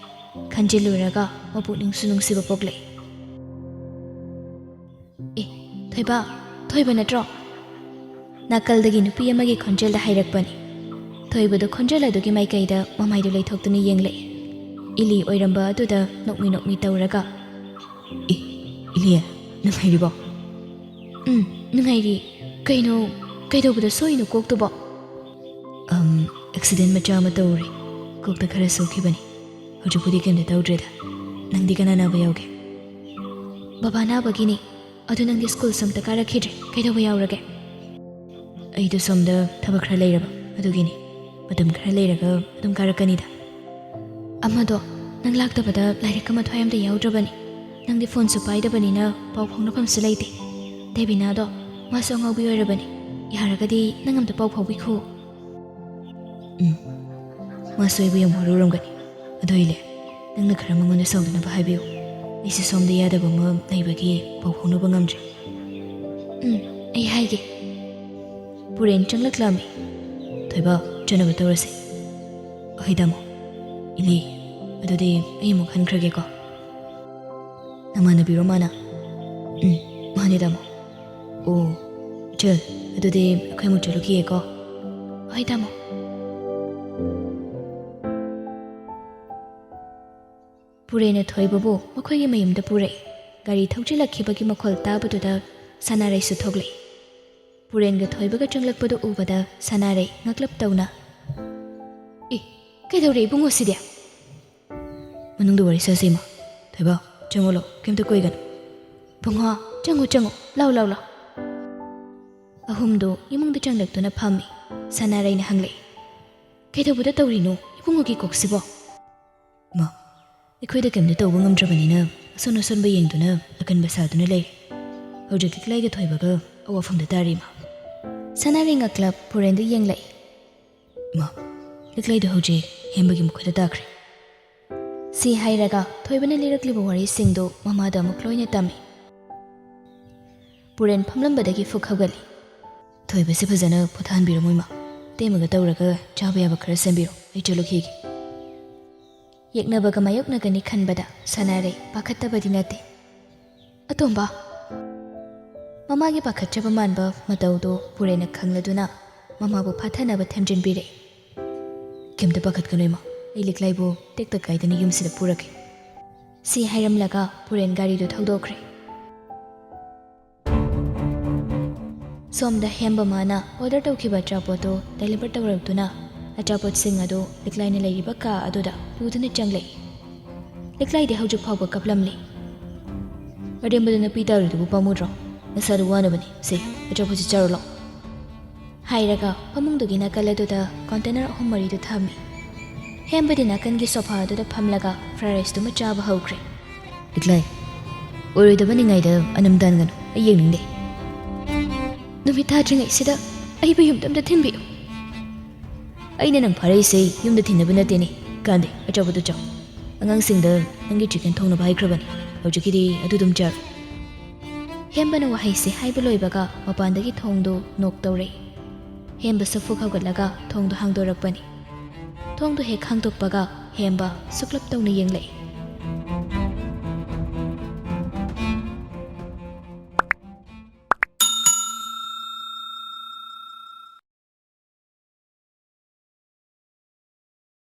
ꯈꯟꯖꯤꯜꯂꯨꯔꯒ ꯃꯄꯨꯛꯅꯤꯡꯁꯨ ꯅꯨꯡꯁꯤꯕ ꯄꯣꯛꯂꯛꯏ꯫ "ꯑꯦ, ꯊꯣꯏꯕ, ꯊꯣꯏꯕ ꯅꯠꯇ꯭ꯔꯣ?" ꯅꯥꯀꯜꯗꯒꯤ ꯅꯨꯄꯤ ꯑꯃꯒꯤ ꯈꯣꯟꯖꯦꯜꯗ ꯍꯥꯏꯔꯛꯄꯅꯤ꯫ ꯊꯣꯏꯕꯗꯨ ꯈꯣꯟꯖꯦꯜ ꯑꯗꯨꯒꯤ ꯃꯥꯏꯀꯩꯗ ꯃꯃꯥꯏꯗꯨ ꯂꯩꯊꯣꯛꯇꯨꯅ ꯌꯦꯡꯂꯛꯏ꯫ ꯏꯂꯤ ꯑꯣꯏꯔꯝꯕ ꯑꯗꯨꯗ ꯅꯣꯛꯃꯤ ꯅꯣꯛꯃꯤ ꯇꯧꯔꯒ, "ꯑꯦ, ꯏꯂꯤ, ꯅꯨꯡꯉꯥꯏꯔꯤꯕꯣ?" "ꯎꯝ, ꯅꯨꯡꯉꯥꯏꯔꯤ꯫ ꯀꯩꯅꯣ, ꯀꯩꯗꯧꯕꯗ ꯁꯣꯛꯏꯅꯣ ꯀꯣꯛꯇꯨꯕꯣ?" "ꯑꯝ, ꯑꯦꯛꯁꯤꯗꯦꯟ ꯃꯆꯥ ꯑꯃ ꯇꯧꯔꯨꯔꯦ꯫ ꯀꯣꯛꯇ ꯈꯔ ꯁꯣꯛꯈꯤꯕꯅꯤ꯫ ꯍꯧꯖꯤꯛꯄꯨꯗꯤ ꯀꯩꯝꯇ ꯇꯧꯗ꯭ꯔꯦꯗ꯫ ꯅꯪꯗꯤ ꯀꯅꯥ ꯅꯥꯕ ꯌꯥꯎꯒꯦ?" "ꯕꯕꯥ ꯅꯥꯕꯒꯤꯅꯤ꯫ ꯑꯗꯨ ꯅꯪꯗꯤ ꯁ꯭ꯀꯨꯜꯁꯨ ꯑꯝꯇ ꯀꯥꯔꯛꯈꯤꯗ꯭ꯔꯦ꯫ ꯀꯩꯗꯧꯕ ꯌꯥꯎꯔꯒꯦ?" "ꯑꯩꯗꯣ ꯁꯣꯝꯗ ꯊꯕꯛ ꯈꯔ ꯂꯩꯔꯕ, ꯑꯗꯨꯒꯤꯅꯤ꯫ ꯃꯇꯝ ꯈꯔ ꯂꯩꯔꯒ ꯑꯗꯨꯝ ꯀꯥꯔꯛꯀꯅꯤꯗ꯫ ꯑꯃꯗꯣ, ꯅꯪ ꯂꯥꯛꯇꯕꯗ ꯂꯥꯏꯔꯤꯛꯀ ꯃꯊ꯭ꯋꯥꯏ ꯑꯝꯇ ꯌꯥꯎꯗ꯭ꯔꯕꯅꯤ꯫ ꯅꯪꯗꯤ ꯐꯣꯟꯁꯨ ꯄꯥꯏꯗꯕꯅꯤꯅ ꯄꯥꯎ ꯐꯥꯎꯅꯐꯝꯁꯨ ꯂꯩꯇꯦ꯫ ꯗꯦꯕꯤꯅꯥꯗꯣ, ꯃꯥꯁꯨ ꯑꯉꯥꯎꯕꯤ ꯑꯣꯏꯔꯕꯅꯤ꯫ ꯌꯥꯔꯒꯗꯤ ꯅꯪ ꯑꯝꯇ ꯄꯥꯎ ꯐꯥꯎꯕꯤꯈꯣ꯫" "ꯎꯝ, ꯃꯥꯁꯨ ꯑꯩꯕꯨ ꯌꯥꯝ ꯋꯥꯔꯧꯔꯝꯒꯅꯤ꯫ ꯑꯗꯣ ꯏꯂꯦ, ꯅꯪꯅ ꯈꯔ ꯃꯉꯣꯟꯗ ꯁꯥꯎꯗꯅꯕ ꯍꯥꯏꯕꯤꯌꯨ꯫ ꯑꯩꯁꯦ ꯁꯣꯝꯗ ꯌꯥꯗꯕ ꯑꯃ ꯂꯩꯕꯒꯤ ꯄꯥꯎ ꯐꯥꯎꯅꯕ ꯉꯝꯗ꯭ꯔꯦ꯫" "ꯎꯝ, ꯑꯩ ꯍꯥꯏꯒꯦ꯫" ꯄꯨꯔꯦꯟ ꯆꯪꯂꯛꯂꯝꯃꯤ꯫ "ꯊꯣꯏꯕ, ꯆꯠꯅꯕ ꯇꯧꯔꯁꯦ꯫" "ꯑꯍꯩ ꯇꯥꯃꯣ꯫" "ꯏꯂꯤ, ꯑꯗꯨꯗꯤ ꯑꯩ ꯑꯃꯨꯛ ꯍꯟꯈ꯭ꯔꯒꯦꯀꯣ꯫" "ꯅꯃꯥꯟꯅꯕꯤꯔꯣ ꯃꯥꯅ?" "ꯎꯝ, ꯃꯥꯅꯦ ꯇꯥꯃꯣ꯫" "ꯑꯣ, ꯆꯜ, ꯑꯗꯨꯗꯤ ꯑꯩꯈꯣꯏ ꯑꯃꯨꯛ ꯆꯠꯂꯨꯈꯤꯒꯦꯀꯣ꯫" "ꯍꯣꯏ ꯇꯥꯃꯣ꯫" ꯄꯨꯔꯦꯟꯅ ꯊꯣꯏꯕꯕꯨ ꯃꯈꯣꯏꯒꯤ ꯃꯌꯨꯝꯗ ꯄꯨꯔꯛꯏ꯫ ꯒꯥꯔꯤ ꯊꯧꯖꯤꯜꯂꯛꯈꯤꯕꯒꯤ ꯃꯈꯣꯜ ꯇꯥꯕꯗꯨꯗ ꯁꯅꯥꯔꯩꯁꯨ ꯊꯣꯛꯂꯛꯏ꯫ ꯄꯨꯔꯦꯟꯒ ꯊꯣꯏꯕꯒ ꯆꯪꯂꯛꯄꯗꯨ ꯎꯕꯗ ꯁꯅꯥꯔꯩ ꯉꯛꯂꯞ ꯇꯧꯅ, "ꯑꯦ, ꯀꯩꯗꯧꯔꯦ ꯏꯕꯨꯡꯉꯣ ꯁꯤꯗꯤ?" "ꯃꯅꯨꯡꯗ ꯋꯥꯔꯤ ꯁꯥꯁꯤ ꯏꯃꯥ꯫ ꯊꯣꯏꯕ, ꯆꯪꯉꯣ ꯂꯥꯎ, ꯀꯩꯝꯇ ꯀꯣꯏꯒꯅꯨ꯫" "ꯏꯕꯨꯡꯉꯣ, ꯆꯪꯉꯣ, ꯆꯪꯉꯣ, ꯂꯥꯎ, ꯂꯥꯎ, ꯂꯥꯎ꯫" ꯑꯍꯨꯝꯗꯨ ꯏꯃꯨꯡꯗ ꯆꯪꯂꯛꯇꯨꯅ ꯐꯝꯃꯤ꯫ ꯁꯅꯥꯔꯩꯅ ꯍꯪꯂꯛꯏ, "ꯀꯩꯗꯧꯕꯗ ꯇꯧꯔꯤꯅꯣ ꯏꯕꯨꯡꯉꯣꯒꯤ ꯀꯣꯛꯁꯤꯕꯣ?" "ꯃꯥ, ꯑꯩꯈꯣꯏꯗ ꯀꯩꯝꯇ ꯇꯧꯕ ꯉꯝꯗ꯭ꯔꯕꯅꯤꯅ ꯑꯁꯣꯟ ꯑꯁꯣꯟꯕ ꯌꯦꯡꯗꯨꯅ ꯑꯀꯟꯕ ꯁꯥꯗꯨꯅ ꯂꯩꯔꯦ꯫ ꯍꯧꯖꯤꯛ ꯂꯤꯛꯂꯥꯏꯒ ꯊꯣꯏꯕꯒ ꯑꯋꯥꯐꯝꯗ ꯇꯥꯔꯤ ꯏꯃꯥ꯫" ꯁꯅꯥꯔꯩ ꯉꯛꯂꯞ ꯄꯨꯔꯦꯟꯗ ꯌꯦꯡꯂꯛꯏ꯫ "ꯏꯃꯥ, ꯂꯤꯛꯂꯥꯏꯗꯣ ꯍꯧꯖꯤꯛ ꯍꯦꯝꯕꯒꯤ ꯃꯈꯨꯠꯇ ꯇꯥꯈ꯭ꯔꯦ꯫" ꯁꯤ ꯍꯥꯏꯔꯒ ꯊꯣꯏꯕꯅ ꯂꯤꯔꯛꯂꯤꯕ ꯋꯥꯔꯤꯁꯤꯡꯗꯨ ꯃꯃꯥꯗ ꯑꯃꯨꯛ ꯂꯣꯏꯅ ꯇꯝꯃꯤ꯫ ꯄꯨꯔꯦꯟ ꯐꯝꯂꯝꯕꯗꯒꯤ ꯐꯨꯛ ꯍꯧꯒꯠꯂꯤ꯫ "ꯊꯣꯏꯕꯁꯦ ꯐꯖꯅ ꯄꯣꯊꯥꯍꯟꯕꯤꯔꯝꯃꯣ ꯏꯃꯥ꯫ ꯇꯦꯝꯃꯒ ꯇꯧꯔꯒ ꯆꯥꯕ ꯌꯥꯕ ꯈꯔ ꯁꯦꯝꯕꯤꯔꯣ꯫ ꯑꯩ ꯆꯠꯂꯨꯈꯤꯒꯦ꯫ ꯌꯦꯛꯅꯕꯒ ꯃꯥꯌꯣꯛꯅꯒꯅꯤ ꯈꯟꯕꯗ ꯁꯥꯟꯅꯔꯩ ꯄꯥꯈꯠꯇꯕꯗꯤ ꯅꯠꯇꯦ꯫ "ꯑꯇꯣꯝꯕ!" ꯃꯃꯥꯒꯤ ꯄꯥꯈꯠꯆꯕ ꯃꯥꯟꯕ ꯃꯇꯧꯗꯨ ꯄꯨꯔꯦꯟꯅ ꯈꯪꯂꯗꯨꯅ ꯃꯃꯥꯕꯨ ꯐꯥꯊꯅꯕ ꯊꯦꯝꯖꯤꯟꯕꯤꯔꯦ꯫ "ꯀꯩꯝꯇ ꯄꯥꯈꯠꯀꯅꯨ ꯏꯃꯥ, ꯑꯩ ꯂꯤꯛꯂꯥꯏꯕꯨ ꯇꯦꯛꯇ ꯀꯥꯏꯗꯅ ꯌꯨꯝꯁꯤꯗ ꯄꯨꯔꯛꯀꯦ꯫" ꯁꯤ ꯍꯥꯏꯔꯝꯂꯒ ꯄꯨꯔꯦꯟ ꯒꯥꯔꯤꯗꯨ ꯊꯧꯗꯣꯛꯈ꯭ꯔꯦ꯫ ꯁꯣꯝꯗ ꯍꯦꯝꯕ ꯃꯥꯅ ꯑꯣꯔꯗꯔ ꯇꯧꯈꯤꯕ ꯑꯆꯥꯄꯣꯠꯇꯨ ꯗꯦꯂꯤꯚꯔ ꯇꯧꯔꯛꯇꯨꯅ ꯑꯆꯥꯄꯣꯠꯁꯤꯡ ꯑꯗꯨ ꯂꯤꯛꯂꯥꯏꯅ ꯂꯩꯔꯤꯕ ꯀꯥ ꯑꯗꯨꯗ ꯄꯨꯗꯨꯅ ꯆꯪꯂꯛꯏ꯫ ꯂꯤꯛꯂꯥꯏꯗꯤ ꯍꯧꯖꯤꯛ ꯐꯥꯎꯕ ꯀꯞꯂꯝꯂꯤ꯫ "ꯑꯔꯦꯝꯕꯗ ꯅꯨꯄꯤ ꯇꯥꯔꯤꯗꯨꯕꯨ ꯄꯥꯝꯃꯨꯗ꯭ꯔꯣ? ꯅꯁꯥꯗꯨ ꯋꯥꯅꯕꯅꯤ꯫ ꯁꯦ, ꯑꯆꯥꯄꯣꯠꯁꯤ ꯆꯥꯔꯨ ꯂꯥꯎ," ꯍꯥꯏꯔꯒ ꯐꯃꯨꯡꯗꯨꯒꯤ ꯅꯥꯀꯜ ꯑꯗꯨꯗ ꯀꯣꯟꯇꯦꯅꯔ ꯑꯍꯨꯝ ꯃꯔꯤꯗꯨ ꯊꯝꯃꯤ꯫ ꯍꯦꯝꯕꯗꯤ ꯅꯥꯀꯟꯒꯤ ꯁꯣꯐꯥ ꯑꯗꯨꯗ ꯐꯝꯂꯒ ꯐ꯭ꯔꯥꯏ ꯔꯥꯏꯁꯇꯨꯃ ꯆꯥꯕ ꯍꯧꯈ꯭ꯔꯦ꯫ "ꯂꯤꯛꯂꯥꯏ, ꯑꯣꯏꯔꯣꯏꯗꯕ ꯅꯤꯡꯉꯥꯏꯗ ꯑꯅꯝ ꯇꯥꯟꯒꯅꯨ, ꯑꯩ ꯌꯦꯡꯅꯤꯡꯗꯦ꯫ ꯅꯨꯃꯤꯠ ꯇꯥꯗ꯭ꯔꯤꯉꯩꯁꯤꯗ ꯑꯩꯕꯨ ꯌꯨꯝꯗ ꯑꯝꯇ ꯊꯤꯟꯕꯤꯌꯨ꯫" "ꯑꯩꯅ ꯅꯪ ꯐꯥꯔꯛꯏꯁꯦ ꯌꯨꯝꯗ ꯊꯤꯟꯅꯕ ꯅꯠꯇꯦꯅꯦ꯫ ꯀꯥꯟꯗꯦ, ꯑꯆꯥꯄꯣꯠꯇꯨ ꯆꯥꯎ꯫ ꯑꯉꯥꯡꯁꯤꯡꯗ ꯅꯪꯒꯤ ꯆꯤꯀꯟ ꯊꯣꯡꯅꯕ ꯍꯥꯏꯈ꯭ꯔꯕꯅꯤ꯫ ꯍꯧꯖꯤꯛꯀꯤꯗꯤ ꯑꯗꯨ ꯑꯗꯨꯝ ꯆꯥꯔꯣ꯫" ꯍꯦꯝꯕꯅ ꯋꯥꯍꯩꯁꯦ ꯍꯥꯏꯕ ꯂꯣꯏꯕꯒ ꯃꯄꯥꯟꯗꯒꯤ ꯊꯣꯡꯗꯨ ꯅꯣꯛ ꯇꯧꯔꯛꯏ꯫ ꯍꯦꯝꯕ ꯁꯐꯨ ꯍꯧꯒꯠꯂꯒ ꯊꯣꯡꯗꯨ ꯍꯥꯡꯗꯣꯔꯛꯄꯅꯤ꯫ ꯊꯣꯡꯗꯨ ꯍꯦꯛ ꯍꯥꯡꯗꯣꯛꯄꯒ ꯍꯦꯝꯕ ꯁꯨꯛꯂꯞ ꯇꯧꯅ ꯌꯦꯡꯂꯛꯏ꯫